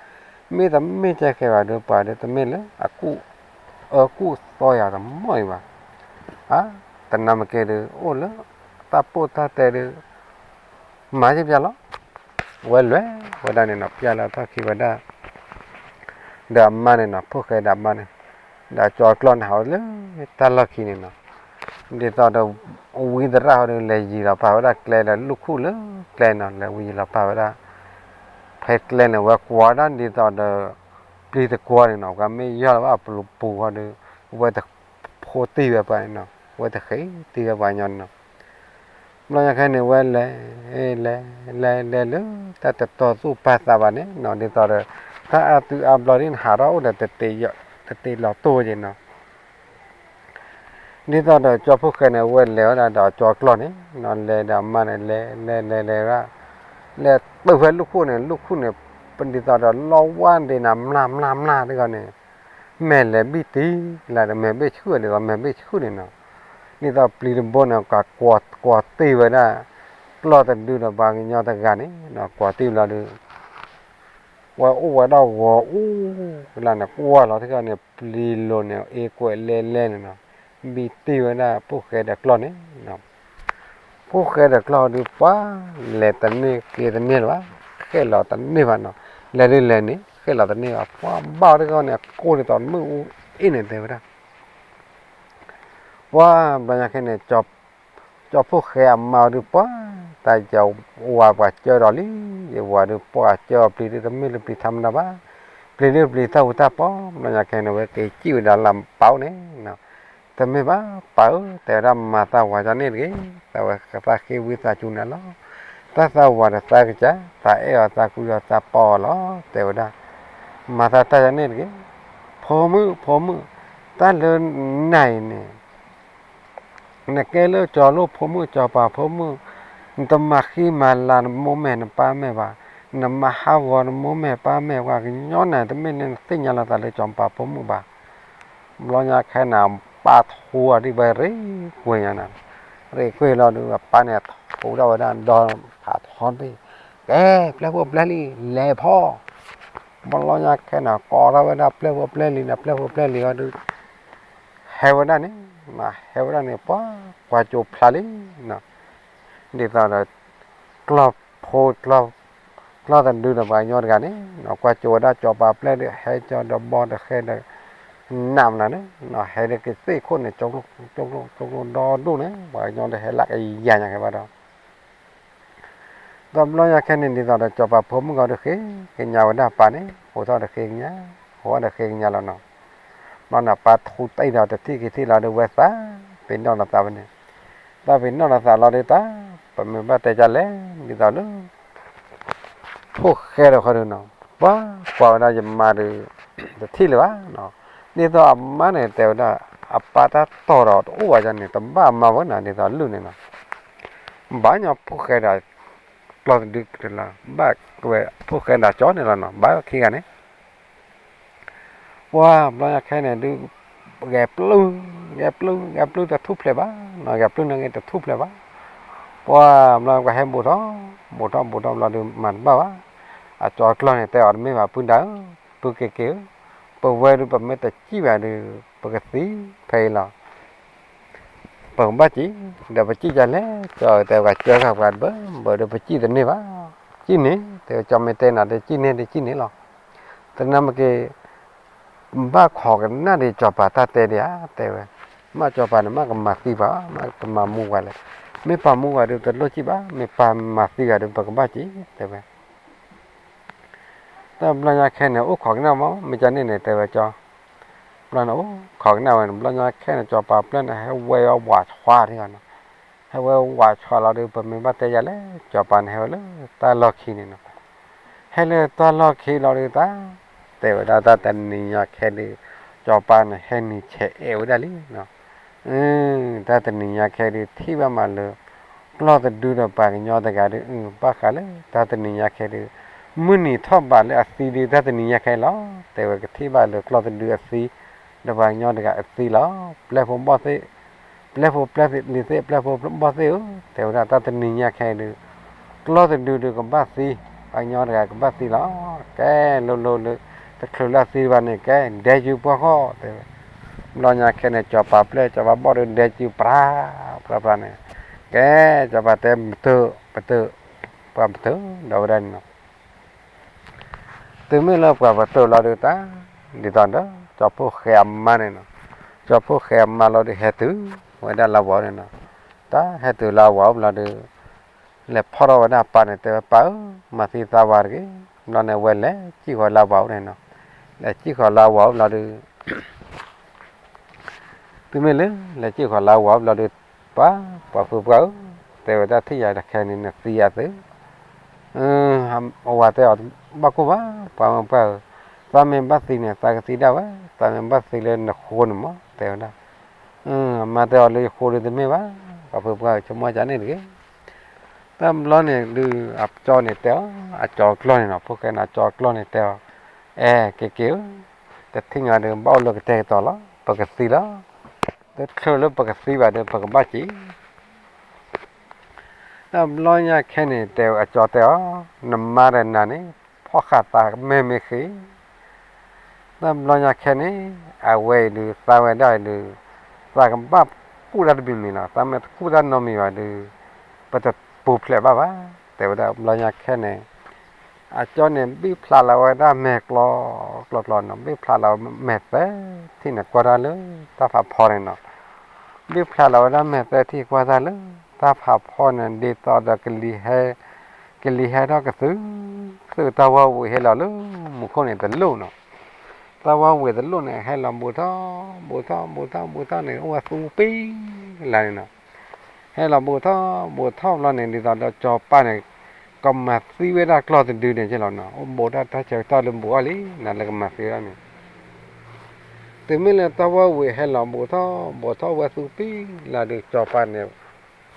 မ့ၢ်တမ့ၢ်ကဲဃဲၤဘၣ်ဒီး ပှၤဒီးတမ့ၢ်လၢအကူၣ်အၢကူၣ်သီယၤတမီၢ်အံၤဘၣ်, အါ တနၤမ့ၢ်ကဲဒီး အိၣ်လၢတၢ်ပိၢ်တၢ်တဲဒီး မၤယပျၢ်လီၤ, ဝဲလဲၤဝဲဒၣ်န့ၣ်နီၤ ပျၢ်လီၤထီၣ်ခံဝဲဒၣ် ဒီးအမါန့ၣ်နီၤ ဖိၣ်ဃဲဒီးအမါန့ၣ်, ဒီးကၠီကျီၢ်န့ၣ် ဟးဝဲလၢတၢ်လီၢ်ခံန့ၣ်နီၤ, ဒ်သိးဒီး ဝံသရၣ်ဟီဒီး လဲၤယံၤလီၤပာ်ဝဲဒၣ်ကျဲဒီး လူၢ်ခူၣ်လၢကျဲနီၤ လဲၤဝံယံၤလီၤပာ်ဝဲဒၣ်, ဖဲကျဲန့ၣ် ဝဲကွၢ်ဒၣ်ဒ်သိးဒီး ပျံၤတကွီၤန့ၣ်နီၤ ပှၤမ့ၢ်ယီၢ်လီၤဘၣ်အပူၤဃီဒီး ဝဲတဖိတံၢ်ဝဲပှၤန့ၣ်နီၤ ဝဲတဃ့တံၢ်ဝဲပှၤညီန့ၣ်နီၤ ဘျီညါခဲန့ၣ် ဝဲလဲၤ လဲၤ လဲၤ လဲၤလၢ တၢ်တတီသူၣ်ပာ်သးဘၣ်န့ၣ်နီၤ ဒ်သိးဒီး တၢ်အါတုၤအါဘျီဒ်န့ၣ် ဟးထီၣ်အိၣ်ဒီး တတ့းလီၤတိၢ်ဝဲက့ၤနီၤ, ဒ်သိးဒီးကၠီဖိၣ်ဃဲန့ၣ် ဝဲလဲၤဝဲဒၣ်ဒီးကၠီကျီၢ်န့ၣ်နီၤ လဲၤဒီးအမါန့ၣ် လဲၤ လဲၤ လဲၤ လဲၤဝဲဒၣ်, လဲၤတုၤဖဲလူၢ်ခူၣ်န့ၣ် လူၢ်ခူၣ်န့ၣ် ဒ်သိးဒီးလီဝါဒ့နၤ မျၢ် မျၢ် မျၢ်တဂီၤန့ၣ် မဲာ်လဲၤဘံၣ်တံၢ်လၢဒီး မဲာ်ဘ့ၣ်ဆှုၣ်ဒ်သိး မဲာ်ဘ့ၣ်ဆှုၣ်န့ၣ်နီၤ, ဒ်သိးပျံၤတဘိန့ၣ် ကွၢ် ကွၢ်တ့ၢ်ဝဲဒၣ် ကျီၢ်တဒုဒီးပှၤကညီတဂၤန့ၣ်နီၤ ကွၢ်တ့ၢ်ဝဲလီၤဒီး ဝဲအိၣ်ဝဲဒၣ်ဂီၤအူလၢန့ၣ် ကွၢ်လီၤထံၣ်န့ၣ် ပျံၤလိၤန့ၣ် အ့ၣ်ကွဲးလဲလဲန့ၣ်နီၤ, ဘံၣ်တံၢ်ဝဲဒၣ်ဖိၣ်ဃဲဒီးကျီၢ်န့ၣ်နီၤ, ဖိၣ်ဃဲဒီးကျီၢ်ဒုးပှၤ လဲၤတန့ၢ်က့ၤတန့ၢ်လၢၤဘၣ်, ဃဲၣ်လီၤတန့ၢ်ဘၣ်နီၤ, လဲၤဒုးလဲၤန့ၣ် ဃဲၣ်လီၤတန့ၢ်ဘၣ်, ပှၤဘၣ်အီၤတဂီၢ်န့ၣ် အကိၢ်ဒ်သိးမုၢ်အူအ့ၣ်န့ၣ် တဲဝဲဒၣ် ပှၤဘျီညါခဲန့ၣ် ကၠီဖိၣ်ဃဲအမါအီၤဒုးပှၤ တၢ်ယဝၤပှၤကၢဒီးလံ, ယဝၤဒုးပှၤကၢအီၤပျံၤဒုး တမ့ၢ်လၢပျံၤထါမတၤဘၣ်, ပျံၤဒုးပျံၤတၢ်ဟူးတၢ်ပီ, ဘျီညါခဲန့ၣ် ဝဲက့ၤစံၣ်ဝဲဒၣ်လၢပၢ်အိၣ်န့ၣ်, တမ့ၢ်ဘၣ်ပၢ်ဧၢ, တဲဝဲဒၣ် မၤသးဝၤဒ်န့ၣ်တဂ့ၤ, သးဝဲသးဃ့ဝံသးစူၤနၤလီၤ, တၢ်သးဝၤဒီးသးကစၢ်, သးအဲၣ်အီၤသးကွံအီၤသးပီအီၤလီၤ, တဲဝ�ဒၣ်, မၤသးတၢ်ဒ်န့ၣ်တဂ့ၤ, ဖိမုၣ် ဖိမုၣ်, တၢ်လၢနၤအံၤန့ၣ် နကဲလၢကၠီၤလိၣ်ဖိမုၣ် ကၠီၤပၤဖိမုၣ်, နတမၤဃံမၤလၤနမိၢ်မဲာ်နပၢ်မဲာ်ဘၣ်, နမၤဟးဂီၤနမိၢ်မဲာ်ပၢ်မဲာ် ပှၤကညီန့ၣ် တမ့ၢ်လၢနသ့ၣ်ညါလီၤသးလၢကၠီၤပၤဖိမုၣ်ဘၣ်. ဘျီညါခဲန့ၣ် ပၢ်ထူအီၤဒ်ဝဲရ့ကွံာ်ညါန့ၣ်, ရ့ကွံာ်လီၤဒီး အပၢ်န့ၣ်ထူထီၣ်ဝဲဒၣ်ဒီဖးထီတဘ့ၣ်, ကဲ ပျဲၢ်ဖိပျဲၢ်လံၤ လဲၤဖီ ဘျီညါခဲန့ၣ် ကိးထီၣ်ဝဲဒၣ်ပျဲၢ်ဖိပျဲၢ်လံၤန့ၣ် ပျဲၢ်ဖိပျဲၢ်လံၤအီၤဒုး ဟဲဝဲဒၣ်န့ၣ်, ဟဲဝဲဒၣ်န့ၣ် ပှၤကွၢ်ကၠိဖျါလံနီၤ, ဒ်သိးဒီး ကျီၢ်ဖိ ကျီၢ်တဒုဒီးပှၤကညီတဂၤန့ၣ် ကွၢ်ကၠိဝဲဒၣ်ကၠီၤပၤပျဲၢ်ဒီး ဟဲကၠီၤဒီးဘီဒီးဃဲဒီး နးမနုၤန့ၣ် ဟဲဒၣ်ကသ့ၣ်ခိၣ်န့ၣ် ကၠိကျိၣ်ဒီဒူၣ်န့ၣ် ပှၤကညီဒီးဟဲလၢကယၤညါက့ၤဘၣ်ဒီး ဒီးဘျီညါခဲန့ၣ် ဒ်သိးဒီးကၠီၤပၤဖိမုၣ်ဂီၤဒီးဃ့ကညးဝဲဒၣ်ပၢ်န့ၣ် ဟိးထီၣ်ဒီးဃ့ကညး, ဟိးဒီးဃ့ကညးလီၤနီၤ. ဘျီန့ၣ် ပၢ်ထူတံၢ်ဒီးတထံၣ်က့ၤထံၣ်လီၤဒီးဝဲသးပ့ၤနီၣ်လီၤသးဝဲန့ၣ်, သးပ့ၤနီၣ်လီၤသးလီၤဒီးတၢ် ပမ့ၢ်ဘၣ်တဲဒ်လဲၣ် ဒ်သိးလၢ ဖိၣ်ဃဲဒီးဃီဒီးနီၤ, ပှၤကွၢ်ဝဲဒၣ်ယမါဒီး တထံၣ်လၢၤဘၣ်နီၤ. ဒ်သိးအမါန့ၣ်တဲဝဲဒၣ် အပၢ်တၢ်တီၢ်ဒီးတအိၣ်ဘၣ်န့ၣ် တဘၣ်မၤဝဲနီၤ ဒ်သိးလုၢ်န့ၣ်နီၤ, ဘၣ်ညီဖိၣ်ဃဲဒီး ကျီၢ်တဒုလီၤ, ဘၣ်ဝဲဖိၣ်ဃဲဒီးကၠီန့ၣ်လီၤနီၤ, ဘၣ်ဝဲခံဂၤန့ၣ် ပှၤဘျီညါခဲန့ၣ်ဒုး ဂဲၤပျုၢ်, ဂဲၤပျုၢ်, ဂဲၤပျုၢ်တထူၣ်ဖျဲးဘၣ်နီၤ, ဂဲၤပျုၢ်န့ၣ်ဂ့ၤတထူၣ်ဖျဲးဘၣ်, ပှၤဘျီပှၤဟဲဘူးထီၣ်, ဘူးထီၣ်ဘူးထီၣ်ဘျီဒုးမၤတဘၣ်ဘၣ်, အကၠီကျီၢ်န့ၣ်တဲအီၤတမ့ၢ်ဘၣ် ပုၢ်ဒၢဧၢ, ပုၢ်က့ၤက့ၤဧၢ, ပဝဲဒုးပမ့ၢ်တစံၣ်ဘၣ်ဒုး ပကသံဖဲအံၤလီၤ. ပကဘၣ်စံၣ်, ဒီးပစံၣ်ဒ်လဲၣ်, ကၠီတဲဝဲစၢဃာ်ပှၤတဘၣ်, ဘၣ်ဒီးပစံၣ်တန့ၢ်ဘၣ်, စံၣ်န့ၣ်, တဲကၠီမ့ၢ်တဲနၤဒီး စံၣ်န့ၢ်ဒီးစံၣ်န့ၢ်လီၤ. သနာ်က့ ဘၣ်ခိးကနၣ်ဒံးကၠီၤပၤတၢ်တဲဒံးဧါ, တဲဝဲ, မ့ၢ်ကၠီၤပၤန့ၣ် မ့ၢ်ကမၤသံပှၤ, မ့ၢ်ကမၤမူပှၤလဲၣ်, မ့ၢ်ပာ်မူပှၤဒီးတလိၣ်စံၣ်ဘၣ်, မ့ၢ်ပာ်မၤသံဂၤဒီး ပကဘၣ်စံၣ်, တဲဝဲ တၢ်ဘျီညါခဲန့ၣ် အိၣ်ခိးကနၣ်မး, မ့ၢ်ကန့ၣ်န့ၣ် တဲဝဲကၠီ, ဘျီန့ၣ်အိၣ်ခိးကနၣ်ဝဲန့ၣ် ဘျီညါခဲန့ၣ် ကၠီၤပၤပျဲၢ်န့ၣ် ဟဲဝဲဝးဆှးထံဂီၤနီၤ, ဟဲဝဲဝးဆှးလီၤဒီး ပမ့ၢ်ဘၣ်တဲယၤလဲၣ်, ကၠီၤပၤန့ၣ် ဟဲဝဲလၢတၢ်လီၢ်ခံန့ၣ်နီၤ, ဟဲလၢတၢ်လီၢ်ခံလီၤဒီးတၢ်, တဲဝဲဒၣ်တၢ်တနံၤညါခဲဒုး ကၠီၤပၤန့ၣ် ဟဲနုာ်ဆဲးအဲၣ်ဝဲဒၣ်လံနီၤ တၢ်တနံၤညါခဲဒုး ထံၣ်ဘၣ်မးလၢ ကျီၢ်တဒုဒီးပှၤကညီတဂၤဒီး အုၣ်ဘၣ်ဃးလၢတၢ်တနံၤညါခဲဒုး မုၢ်နံၤထီၣ်ဘးလၢအသံဒုး တၢ်တနံၤညါခဲလီၤ. တဲဝဲကထံၣ်ဘၣ်လၢကျီၢ်တဒုအသံ ဒီးပှၤကညီတဂၤအသံလီၤ. ပျဲၢ်ဖိဘီၣ်သ့ၣ်, ပျဲၢ်ဖိပျဲၢ်လံၤသ့ၣ်, ပျဲၢ်ဖိဘီၣ်သ့ၣ်ဧၢ, တဲဝဲဒၣ်တၢ်တနံၤညါခဲဒုး ကျီၢ်တဒုဒုးကဘၣ်သံ, ပှၤကညီတဂၤကဘၣ်သံလီၤ. ကဲလိၤလိၤလၢ တချုးလၢအသံဘၣ်န့ၣ် ကဲဒဲကုပှၢ်ဃီ တဲဝဲ, ဘျီညါခဲန့ၣ် ကၠီၤပၤပျဲၢ် ကၠီၤပၤဘီၣ်ဒီးဒဲကုပြး, ပြးပြးန့ၣ်, ကဲ ကၠီၤပၤတဲပတုာ်, ပတုာ်, ပှၤပတုာ်ဒီးဝဲဒၣ်န့ၣ်လီၤ. တုၤမ့ၢ်လၢပှၤပတုာ်လီၤဒုးတၢ်, ဒ်သိးဒီး ကၠီၤဖိၣ်ဃဲအမါန့ၣ်နီၤ, ကၠီၤဖိၣ်ဃဲအမါလီၤဒုး ဟဲတုၤဝဲဒၣ်လၢဝၤန့ၣ်နီၤ, တၢ်ဟဲတုၤလၢဝၤဘျီဒုး လဲၤဖီၣ်ထီၣ်ဝဲဒၣ်ပၢ်န့ၣ် တဲဝဲပၢ်ဧၢ, မၤသံသးဝၤတဂ့ၤ. ဘျီန့ၣ် ဝဲလဲၤစံၣ်ဃီၤလၢဝၤအိၣ်န့ၣ်နီၤ, လဲၤစံၣ်ဃီၤလၢဝၤအိၣ်ဘျီဒုး တုၤမ့ၢ်လၢ လဲၤစံၣ်ဃီၤလၢဝၤအိၣ်ဘျီဒုး ပၢ်, ပှၤဖုပှၢ်ဧၢ, တဲဝဲဒၣ်ထံၣ်ယၤတခဲန့ၣ် နသံယၤသု, အဝၤတဲအီၤ ဘၣ်ကိၢ်ဘၣ်, ပှၤမုၣ်ပှၢ်ဧၢ, သးမ့ၢ်ဘၣ်သံန့ၣ် သးကသံဒၣ်ဝဲ, သးမ့ၢ်ဘၣ်သံလၢနဃိန့ၣ်မး တဲဝဲဒၣ် အမါတဲအီၤလၢယဃိဒုးတမ့ၢ်ဘၣ်, ပှၤဖုပှၢ်ဧၢ ဆိကမိၣ်ကန့ၣ်တဂ့ၤ. တၢ်ဘျီန့ၣ်ဒုး အကၠီန့ၣ်တဲအီၤ, အကၠီကျီၢ်န့ၣ်နီၤ, ဖိၣ်ဃဲန့ၣ် အကၠီကျီၢ်န့ၣ်တဲအီၤ, အဲ က့ၤက့ၤဧၢ, တထံၣ်ညါဒီး ဘၣ်အိၣ်လၢကတဲာ်ကတီၤလီၤ, ပကသံလီၤ. တချုးလၢပကသံဘၣ်ဒီး ပကဘၣ်စံၣ် တၢ်ဘျီညါခဲန့ၣ် တဲအကၠီတဲအီၤ, နမါဒီးနၤန့ၣ် ဖီၣ်ဃာ်သးမဲာ်မ့ၢ်ဃ့ တၢ်ဘျီညါခဲန့ၣ် အဝဲအံၤဒုး သးဝဲဒၣ်အံၤဒုး သးကဘၣ်ကူၣ်တၢ်တမံၤမံၤလီၤ. သးမ့ၢ်တကူၣ်တၢ်နီတမံၤဘၣ်ဒုး ပတပူၤဖျဲးဘၣ်ဘၣ် တဲဝဲဒၣ်. ဘျီညါခဲန့ၣ် အကၠီန့ၣ် ဘံၣ်ဖျါလီၤဝဲဒၣ်မဲာ်ကျီ ကျီကျီနီၤ, ဘံၣ်ဖျါလီၤမဲာ်သၢထံၣ်န့ၣ် ကွၢ်တၢ်လၢတၢ်ဖးဖီန့ၣ်နီၤ. ဘံၣ်ဖျါလီၤဝဲဒၣ်မဲာ်သၢထံၣ် ကွၢ်တၢ်လၢတၢ်ဖးဖီန့ၣ် ဒ်သိးဒီး ကလံၤဟဲထီၣ်ကသု, သုတၢ်ဝီဝံၤဟဲလီၤလၢမူခိၣ်န့ၣ်တလိၣ်နီၤ. တၢ်ဝီဝံၤတလိၣ်န့ၣ် ဟဲလီၤဘူးထီၣ် ဘူးထီၣ် ဘူးထီၣ် ဘူးထီၣ်န့ၣ် အိၣ်ဝဲသူပံလၢန့ၣ်နီၤ. ဟဲလီၤဘူးထီၣ် ဘူးထီၣ်ဘျီန့ၣ် ဒ်သိးဒီးကၠီၤပၤန့ၣ် ကမၤသံဝဲဒၣ်ကျီၢ်တဒုန့ၣ်က့လီၤနီၤ. အိၣ်ဘူးတၢ်တၢ်ဆၢကတီၢ်လၢဘူးအီၤလံ နၤလၢကမၤသံဝဲဒၣ်န့ၣ် တုၤမ့ၢ်လၢတၢ်ဝီဝံၤဟဲလီၤဘူးထီၣ် ဘူးထီၣ်ဝဲသူပံလၢဒုး ကၠီၤပၤန့ၣ်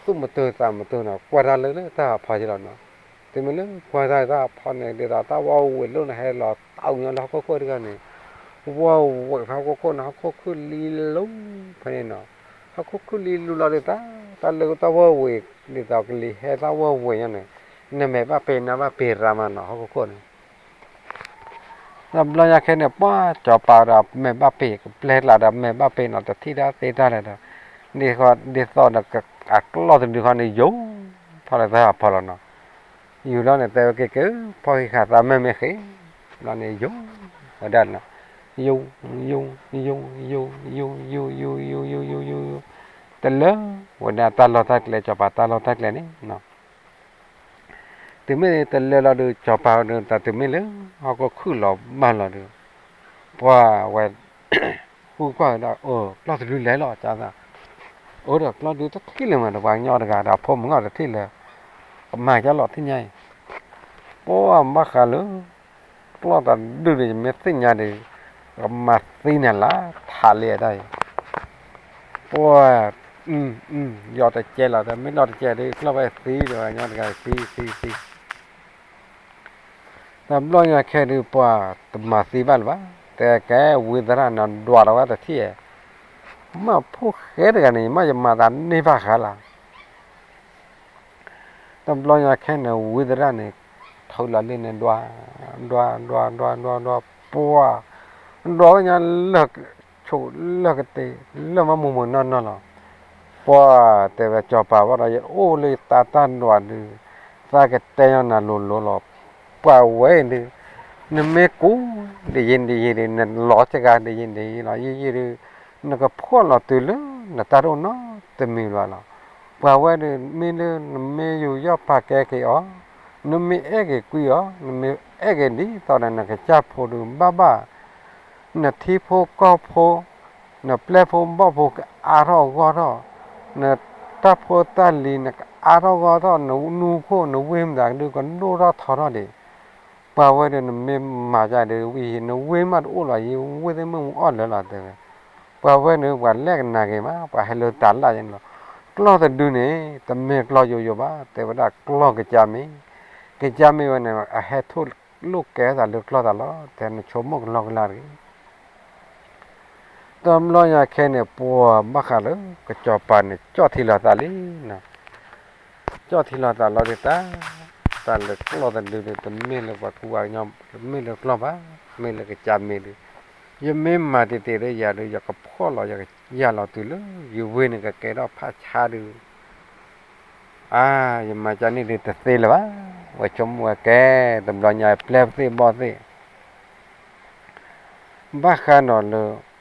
သူၣ်မတုၤသးမတုၤနီၤ, ကွၢ်တၢ်လၢလၢတၢ်ဖးဖီက့လီၤနီၤ. တုၤမ့ၢ်လၢကွၢ်တၢ်တၢ်ဖးဖီန့ၣ် ဒ်သိးတၢ်ဝီဝံၤလိၣ်န့ၣ် ဟဲလီၤတၢ်အူညီလၢဟီၣ်ခိၣ်ခိၣ်တဂၤန့ၣ် ဝီဝံၤဖဲဟီၣ်ခိၣ်ခိၣ်န့ၣ် ဟီၣ်ခိၣ်ခုၣ်လံလူဖဲန့ၣ်နီၤ. ဟီၣ်ခိၣ်ခုၣ်လံလူလီၤဒုး တၢ် တၢ်လၢတၢ်ဝီဝံၤ ဒ်သိးကလံၤဟဲတၢ်ဝီဝံၤညါန့ၣ် နမဲာ်ဘၣ်ပ့ၤနါဘၣ်ပ့ၤရၤမးနီၤ ဟီၣ်ခိၣ်ခိၣ်န့ၣ် တၢ်ဘျီညါခဲန့ၣ် ပှၤကၠီၤပၤဒီးမဲာ်ဘၣ်ပ့ၤ ကပျဲကျါဒီးမဲာ်ဘၣ်ပ့ၤနီၤ တထံၣ်တၢ်သ့တၢ်လဲၣ်ဒီး ဒ်သိးဒီး အကျီၢ်တဒုခီန့ၣ် ယူၤထီၣ်လၢတၢ်ဖးဖီလီၤနီၤ. ယူၤလီၤန့ၣ် တဲဝဲက့ၤက့ၤ ဖီၣ်ဃံးဃာ်သးမဲာ်မ့ၢ်ဃ့ ဘျီန့ၣ် ယူၤဝဲဒၣ်နီၤ. ယူၤ ယူၤ ယူၤ ယူၤ ယူၤ ယူၤ ယူၤ ယူၤ ယူၤ ယူၤ ယူၤ ယူၤ တလၢဝဲဒၣ်တၢ်လီၢ်တၢ်ကျဲ ကၠီၤပၤတၢ်လီၢ်တၢ်ကျဲန့ၣ်နီၤ. တုၤမ့ၢ်တလၢလီၤဒုး ကၠီၤပၤဒီး တၢ်တုၤမ့ၢ်လၢ ဟီၣ်ခိၣ်ခုၣ်လီၤဘၣ်လီၤဒုး ပှၤဝဲ ဃုကွၢ်ဝဲဒၣ် အိ ကျီၢ်တဒုလဲၤလီၤ ကသး အိဒီးကျီၢ်ဒုတထံၣ်လၢၤမး တပှၤကညီတဂၤဒီး အဖိမုၣ်ငီၢ်တထံၣ်လၢၤ ကမၤကၢ်လီၤထံၣ်ညါအံၤ ပှၤဘၣ်ဃးလၢ ကျီၢ်တဒုန့ၣ် ယမ့ၢ်သ့ၣ်ညါဒီး ကမၤသံနၤလၢထးလံအတၢ်အံၤ ပှၤ ယီၤတကဲလီၤ တမ့ၢ်လီၤတကဲဒုး ကျီၢ်ဝဲသံဒီး ညီတဂၤသံသံသံ တဘျီညါခဲဒုး ပှၤတမၤသံဘၣ်လၢၤဘၣ်, တဲကဲဝံသရၣ်န့ၣ် ဒွးဒီးဝဲတထံၣ်, မ့ၢ်ဖိၣ်ဃဲတဂၤန့ၣ် မ့ၢ်ယမၤသးန့ၢ်ဘၣ်ဃးလၢ် တဘျီညါခဲန့ၣ် ဝံသရၣ်န့ၣ် ထုးလီၤလံန့ၣ် ဒွး ဒွး ဒွး ဒွး ဒွး ဒွး ပှၤ ဒွးဝဲညါလၢ ဆိးလၢကတ့ၤ လၢမၤမူးမုာ်နီၢ်နီၢ်လီၤ. ပှၤတဲဝဲ စီၤပၤဝဲဒီး ယအိၣ်လၢယသးတၢ်ဒွးဒုး သးကတဲညီနၤလိၤလိၤလီၤ. ပှၤဝဲဒုး နမ့ၢ်ကူး ဒ်ယံၤဒ်ယံၤဒုး နလီၤစှၤဒ်ယံၤဒ်ယံၤလီၤ ယံၤယံၤဒုး နကဖှီၣ်လီၤတုၤလၢ နတၢ်တအိၣ်နီတမံၤဘၣ်လီၤ. ပှၤဝဲဒုး မ့ၢ်လၢ နမ့ၢ်ယူးယီၣ်ပာ်ကဲက့ၤအီၤ, နမ့ၢ်အဲၣ်က့ၤကွံအီၤ, နမ့ၢ်အဲၣ်က့ၤဒ်သိးဒီး နကစၢ်ဖိဒုး ဘၣ်ဘၣ် နထံဖိကီၢ်ဖိ နပျဲၢ်ဖိဘီၣ်ဖိကအါထီၣ်ဂီၢ်ထီၣ်, နတၢ်ဖိတၢ်လံၤနကအါထီၣ်ဂီၢ်ထီၣ်, နနူခိၣ်နဝ့ၢ်မတၤဒုးကဒိၣ်ထီၣ်ထီထီၣ်ဒံး, ပှၤဝဲဒၣ်နမ့ၢ်မၤဒ်ဒုး ဝံၤနဝ့ၢ်မးတအိၣ်လီၤ ယဝ့ၢ်သ့ၣ်မ့ၢ်မူအီၣ်လၢာ်လီၤ တဲဝဲ. ပှၤဝဲန့ၣ် ပှၤလဲၤကနၣ်က့ၤမး ပှၤဟဲလၢတၢ်လၢ်ယဲန့ၣ်လီၤ. ကျီၢ်တဒုန့ၣ် တမ့ၢ်ကျီၢ်ယိယိဘၣ် တဲဝဲဒၣ်ကျီၢ်ကစၢ်မ့ၢ်, ကစၢ်မ့ၢ်ဝဲန့ၣ် အဟဲထိၣ်လိာ်ကဲသးလၢကျီၢ်သးလီၤ တဲနဆိကမိၣ်ကလီကလီတဂ့ၤ တဘျီညါခဲန့ၣ် ပှၤဘၣ်ဃးလၢ ကစီၤပၤန့ၣ် ကၠီၣ်ထံလီၤသးလံနီၤ, ကၠီၣ်ထံလီၤသးလီၤဒုးတၢ်, တၢ်လၢကျီၢ်တဒုန့ၣ် တမ့ၢ်လၢပှၤကူပှၤကညီ တမ့ၢ်လၢကျီၢ်ဘၣ်, မ့ၢ်လၢကစၢ်မ့ၢ်ဒုး, ယမ့ၢ်မၤတ့ၢ်တ့ၢ်လၢယၤဒုး ယကဖှီၣ်လီၤ ယကယၢ်လီၤတုၤလၢ ယဝ့ၢ်န့ၣ်ကကဲထီၣ်ဖးဆါဒုး အါ, ယမၤကန့ၣ်ဒုးတသ့လၢၤဘၣ်, ဝဲဆိကမိၣ်ဝဲကဲ, တဘျီညါပျဲၢ်သ့ၣ်ဘီၣ်သ့ၣ် ဘၣ်ဃးဒီးလၢ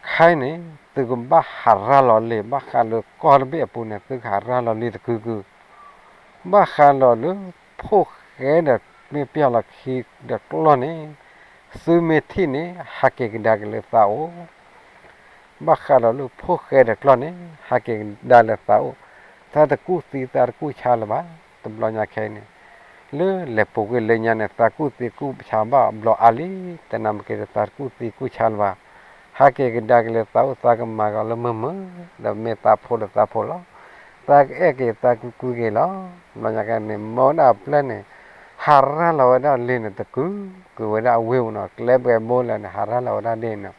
ခဲအံၤန့ၣ် သုကဘၣ်ဟးရၤလီၤလံာ် ဘၣ်ဃးလၢကီၢ်တဘ့ၣ်အပူၤန့ၣ် သုကဟးရၤလီၤလံာ်တကုာ်ကုာ်, ဘၣ်ဃးဒီးလၢ ဖိၣ်ဃဲဒီးမ့ၢ်ပျၢ်လီၤခံဒီးကျီၢ်န့ၣ် သုမ့ၢ်ထံၣ်န့ၣ် ဟးက့ၤကဒါက့ၤလၢသးအိၣ် ဘၣ်ဃးဒီးလၢဖိၣ်ဃဲဒီးကျီၢ်န့ၣ် ဟးက့ၤကဒါလၢသးအိၣ်, သးတကူၣ်သံသးတကူၣ်ဆါလၢၤဘၣ်, တဘျီညါခဲအံၤန့ၣ် လၢလဲၤပူၤကွံာ်လၢညါန့ၣ် သးကူၣ်သံကူၣ်ဆါဘၣ်ဘျီအါလံ, တနၤမ့ၢ်က့ၤဒီးသးတကူၣ်သံကူၣ်ဆါလၢၤဘၣ်, ဟးက့ၤကဒါက့ၤလၢသးအိၣ် သးကမၤကီးလၢမုာ်မုာ်, ဒီးမ့ၢ်သးဖိဒီးသးဖိလီၤ, သးကအဲၣ်က့ၤသးကကူက့ၤလီၤ, တဘျီညါခဲအံၤန့ၣ် မၢဝဲဒၣ်အပျဲၢ်န့ၣ် ဟးရၤလီၤဝဲဒၣ်လံာ်န့ၣ်တကုာ်, ကုာ်ဝဲဒၣ်အဝ့ၢ်ပူၤနီၤ, ကျဲပှဲၤဘိလဲၣ်န့ၣ် ဟးရၤလီၤဝဲဒၣ်လံာ်န့ၣ်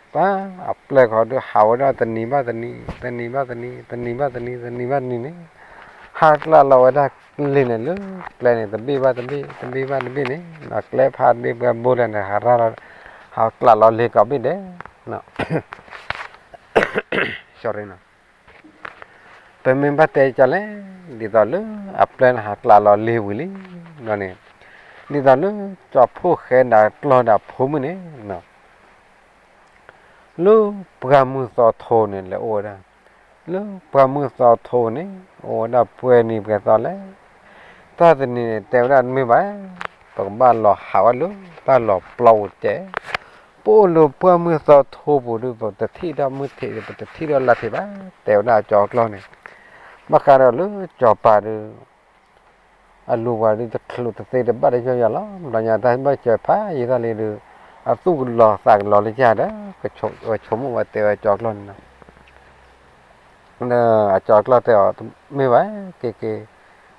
ပှၤအပျဲၢ်ဃီဒုးဟးဝဲဒၣ်တနံၤဘၣ်တနံၤ, တနံၤဘၣ်တနံၤ, တနံၤဘၣ်တနံၤ, တနံၤဘၣ်တနံၤန့ၣ်, ဟးကျးလီၤဝဲဒၣ်လံာ်န့ၣ်လၢကျဲန့ၣ် တဘ့ၣ်ဘၣ်တဘ့ၣ်, တဘ့ၣ်ဘၣ်တဘ့ၣ်န့ၣ်, ကျဲဖးဒ့ပှဲၤဘိလဲၣ်န့ၣ် ဟးရၤလီၤ, ဟးကျးလီၤလံာ်ကိးဘ့ၣ်ဒဲး, ပမ့ၢ်ဘၣ်တဲကလဲၣ်, ဒ်သိးလၢအပျဲၢ်န့ၣ်ဟးကျးလီၤလံာ်ဝံၤလံ, န့ၣ်, ဒ်သိးလၢကၠီဖိၣ်ဃဲဒၣ်ကျီၢ်ဒၣ်ဖိမုၣ်န့ၣ် လၢပှၢ်မုၢ်သီထိန့ၣ် လဲၤအိၣ်ဝဲဒၣ်, လၢပှၢ်မုၢ်သီထိန့ၣ် အိၣ်ဝဲဒၣ်ပှဲၤနံၤပှဲၤသီလဲၣ်, တၢ်တနံၤန့ၣ် တဲဝဲဒၣ်တမ့ၢ်ဘၣ်, ပကဘၣ်လီၤဟးဝဲလၢတၢ်လီၤပျီအိၣ်တဲ, ပအိၣ်လၢပှၢ်မုၢ်သီထိပူၤဒုး ပတထံၣ်ထီၣ်မုၢ်ထံး ပတထံၣ်ထီၣ်လါထံးဘၣ်, တဲဝဲဒၣ်အကၠီကျီၢ်န့ၣ်, ဘၣ်ဃးဒီးလၢစီၤပၤဒုး အလိၤပှၤဒုးတချုးတသ့တဘၣ်တယီၢ်ယီၢ်လီၤ, ဘျီညါတၢ်ဘၣ်စၢၤဖးယံာ်ထီၣ်လံဒုး, အသူၣ်ကလီၤသးကလီၤလၢကၢ်ဒီး, ဝဲဆိကမိၣ်ဝဲတဲဝဲကၠီကျီၢ်န့ၣ်လီၤ, ဒီးအကၠီကျီၢ်တဲအီၤတမ့ၢ်ဘၣ်, က့ၤက့ၤ,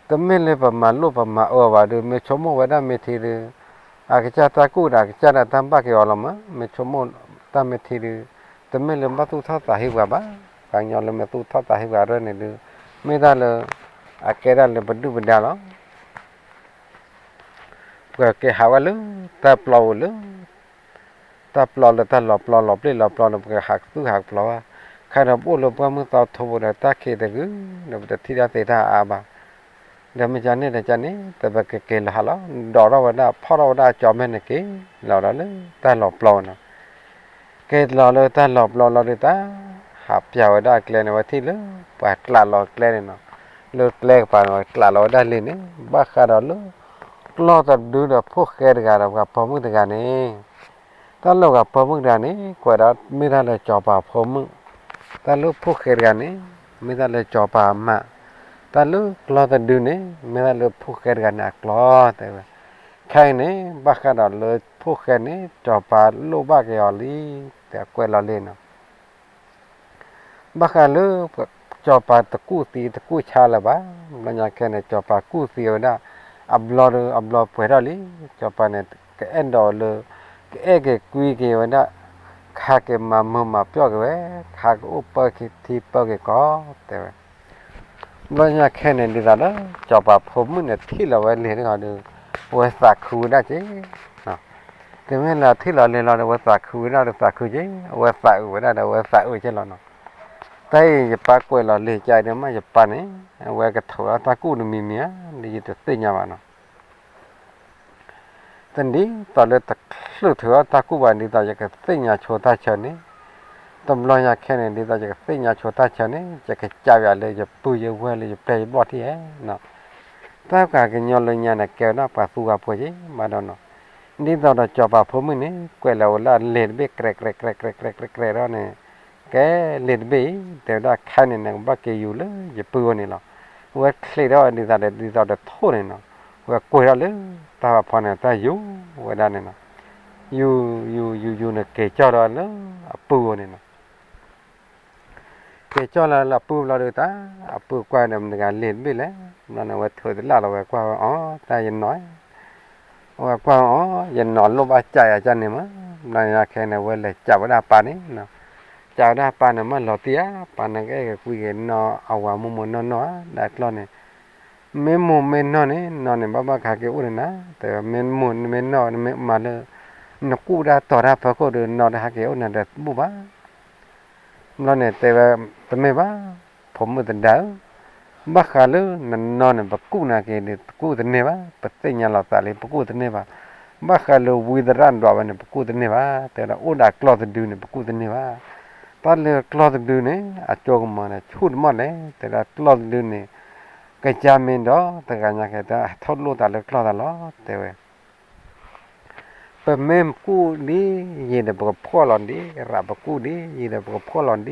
တမ့ၢ်လၢပမၤလိၣ်ပမၤအၢဘၣ်ဒုး မ့ၢ်ဆိကမိၣ်ဝဲဒၣ်မ့ၢ်ထံဒုး, အကစၢ်တၢ်ကူၣ်ဒီးအကစၢ်ဒၣ်တၢ်ဘၣ်က့ၤအီၤလီၤမး, မ့ၢ်ဆိကမိၣ်တၢ်မ့ၢ်ထံဒုး, တမ့ၢ်လၢဘၣ်သူၣ်ထီၣ်သးဟ့ပှၤဘၣ်, ပှၤကညီလၢမ့ၢ်သူၣ်ထီၣ်သးဟ့ပှၤရဲၣ်န့ၣ်ဒုး, မ့ၢ်တၢ်လၢ အကဲဒၣ်လၢပဒုၣ်ပဒါလီၤ ပကဟးဝဲလၢတၢ်ပျီအိၣ်လၢ တၢ်ပျီလၢတၢ်လီၤပျီလီၤပျံၤလီၤပျီန့ၣ် ပကဟးသူၣ်ဟးပျီဝဲ, ခါဒီးပအိၣ်လၢပှၢ်မုၢ်သီထိပူၤဒီးတၢ်ခံးတဂုၤ, ဒီးပတထံၣ်ဒၣ်သ့တၢ်အါဘၣ်, ဒီးမ့ၢ်ကန့ၣ်ဒီးကန့ၣ် တပကက့ၤလီၤဟးလီၤ, ဒိးထီၣ်ဝဲဒၣ်ဖီၣ်ထီၣ်ဝဲဒၣ်အကၠီမဲာ်န့ၣ်က့ၤလီၤဒီးလၢတၢ်လီၤပျီန့ၣ် က့ၤလီၤလၢတၢ်လီၤပျီလီၤဒုးတၢ်, ဟးပျၢ်ဝဲဒၣ်အကျဲန့ၣ် ဝဲထံၣ်လၢပှၤကျးလီၤကျဲန့ၣ်နီၤ, လၢကျဲကပၤန့ၣ် ပှၤကျးလီၤဝဲဒၣ်လံာ်န့ၣ်, ဘၣ်ဃးဒီးလၢ ကျီၢ်တဒုဒီးဖိၣ်ဃဲတဂၤဒီးပှၤပိာ်မုၣ်တဂၤန့ၣ်, တၢ်လၢပှၤပိာ်မုၣ်တဂၤန့ၣ် ကွဲးဒီးမ့ၢ်တၢ်လၢစီၤပၤဖိမုၣ်, တၢ်လၢဖိၣ်ဃဲတဂၤန့ၣ် မ့ၢ်တၢ်လၢစီၤပၤအမါ, တၢ်လၢကျီၢ်တဒုန့ၣ် မ့ၢ်တၢ်လၢဖိၣ်ဃဲတဂၤန့ၣ်အကျီၢ်တဲဝဲ, ခဲအံၤန့ၣ် ဘၣ်ဃးဒီးလၢဖိၣ်ဃဲန့ၣ် စီၤပၤလိၣ်ဘၣ်က့ၤအီၤလံ, တဲကွဲးလီၤလံနီၤ ဘၣ်ဃးလၢ စီၤပၤတကူၣ်သံတကူၣ်ဆါလၢၤဘၣ်. ဘျီညါခဲန့ၣ် စီၤပၤကူၣ်သံဝဲဒၣ် အဘျီဒီးအဘျီပှဲၤထီၣ်လံ. စီၤပၤန့ၣ် ကအဲၣ်ဒိးလၢ ကအဲၣ်က့ၤကွံက့ၤဝဲဒၣ် ခါက့ၤမၤမုာ်မၤပျီၢ်က့ၤဝဲ, ခါကအိၣ်ပၢက့ၤထံပၢက့ၤကီၢ် တဲဝဲ. ဘျီညါခဲန့ၣ် ဒ်သိးဒီး စီၤပၤဖိမုၣ်န့ၣ် ထံၣ်လီၤဝဲလံာ်တခီဒီး အဝဲသးခုဝဲဒၣ်က့ၤ တမ့ၢ်လၢထံၣ်လီၤလံာ်လီၤဒီး အဝဲသးခုဝဲဒၣ်ဒီးသးခုက့ၤ, အဝဲသးအုးဝဲဒၣ်ဒီး အဝဲသးအုးက့ၤလီၤနီၤ. တၢ်အံၤယပၢ်ကွဲးလီၤလံာ်ကါအံၤဒီး မ့ၢ်ယပၢ်န့ၣ် အဝဲကထုးထီၣ်တၢ်ကူၣ်တမံၤမံၤဧါ, ဒ်ယတသ့ၣ်ညါဘၣ်နီၤ. တဒ်သိးလၢတချုးထုးထီၣ်တၢ်ကူၣ်ဘၣ် ဒ်သိးယကသ့ၣ်ညါဆိတၢ်ဆၢန့ၣ်, တဘျီညါခဲန့ၣ် ဒ်သိးယကသ့ၣ်ညါဆိတၢ်ဆၢန့ၣ် ယကစးယၤလၢယပုၢ်ယဝဲၢ်လၢယပျဲၢ်ယဘီၣ်ထံၣ်ဧါနီၤ. တၢ်ကၤကညီလၢညါန့ၣ် ကဲဝဲဒၣ်ပှၤသူဂၤပှဲၤက့ၤမးဒီးနီၤ. ဒ်သိးဒီးစီၤပၤဖိမုၣ်န့ၣ် ကွဲးလီၤဝဲလၢအလံာ်တဘ့ၣ် ကြဲးကြဲးကြဲးကြဲးကြဲးကြဲးဒီးန့ၣ်, ကဲလံာ်တဘ့ၣ်အံၤ တဲဝဲဒၣ်ခါန့ၣ် နကဘၣ်က့ၤယူၤလၢယပုၢ်ဝဲန့ၣ်လီၤ. အဝဲချံးထီၣ်ဝဲဒ်သိးဒီး ဒ်သိးဒီးထိၣ်န့ၣ်နီၤ, အဝဲကွံာ်ထီၣ်လၢတၢ်ဖးဖီန့ၣ် တၢ်ယူၤဝဲဒၣ်န့ၣ်နီၤ. ယူၤ ယူၤ ယူၤ ယူၤန့ၣ် က့ၤကၠီၣ်ဒီးလၢအပုၢ်ဝဲန့ၣ်နီၤ. က့ၤကၠီၣ်လီၤလၢအပုၢ်ဘျီဒီးတၢ် အပုၢ်ကွၢ်ဒီးမတၤတဂၤလံာ်တဘ့ၣ်လဲၣ်, ဘျီန့ၣ် အဝဲထုးတလၣ်လီၤဝဲကွၢ်ဝဲအီၤ တၢ်ယနီၤ, အဝဲကွၢ်အီၤ ယနီၤလိၣ်ဘၣ်ကးယၤကန့ၣ်မး, ဘျီညါခဲန့ၣ် အဝဲလဲၤကးဝဲဒၣ်ပၢ်န့ၣ်နီၤ, ကးဝဲဒၣ်ပၢ်န့ၣ် မၢလီၤတံၢ်ဧါ, ပၢ်န့ၣ်ကအဲၣ်က့ၤကွံက့ၤနီၢ်အဝၤမိၢ်မိၢ်နီၢ်နီၢ်ဧါ, ဒၣ်ကျီၢ်န့ၣ် မ့ၢ်မိၢ်မ့ၢ်နီၢ်န့ၣ် နီၢ်န့ၣ် ဘၣ်ဘၣ်ကဟဲက့ၤအိၣ်န့ၣ်နၤ, တဲဝဲ မ့ၢ်မိၢ်မ့ၢ်နီၢ် နမ့ၢ်မၤလၢ နကူၣ်တၢ်တီၤတၢ်ဖီခိၣ်ဒီး နီၢ်တဟဲက့ၤအိၣ်နၤဒီးတဘူၣ်ဘၣ်. ဘျီန့ၣ်တဲဝဲ တမ့ၢ်ဘၣ်, ဖိမုၣ်သဒါဧၢ, ဘၣ်ဃးလၢနနီၢ်န့ၣ် ပကူၣ်နာ်က့ၤဒီး ပကူၣ်တန့ၢ်ဘၣ်, ပသ့ၣ်ညါလီၤသးလံ ပကူၣ်တန့ၢ်ဘၣ်. ဘၣ်ဃးလၢဝံသရၣ်ဒွးဝဲန့ၣ် ပကူၣ်တန့ၢ်ဘၣ်, တဲဝဲဒၣ်အိၣ်ဒီးကျီၢ်တဒုန့ၣ် ပကူၣ်တန့ၢ်ဘၣ်. တၢ်လၢကျီၢ်တဒုန့ၣ် အကၠိကမီၤန့ၣ် ဆူၣ်တမီၢ်လဲၣ်, တဲဝဲဒၣ်ကျီၢ်တဒုန့ၣ် ကယါမ့ၢ်ဒီး တဂၤညါက့ၤ တၢ်ဟဲထီၣ်လိၣ်သးလၢကျီၢ်သးလီၤ တဲဝဲ ပမ့ၢ်ကူၣ်ဒ်ယံၤဒီး ပကဖှီၣ်လီၤဒ်ရး, ပကူၣ်ဒ်ယံၤဒီး ပကဖှီၣ်လီၤဒ်ရးဒ်သိး,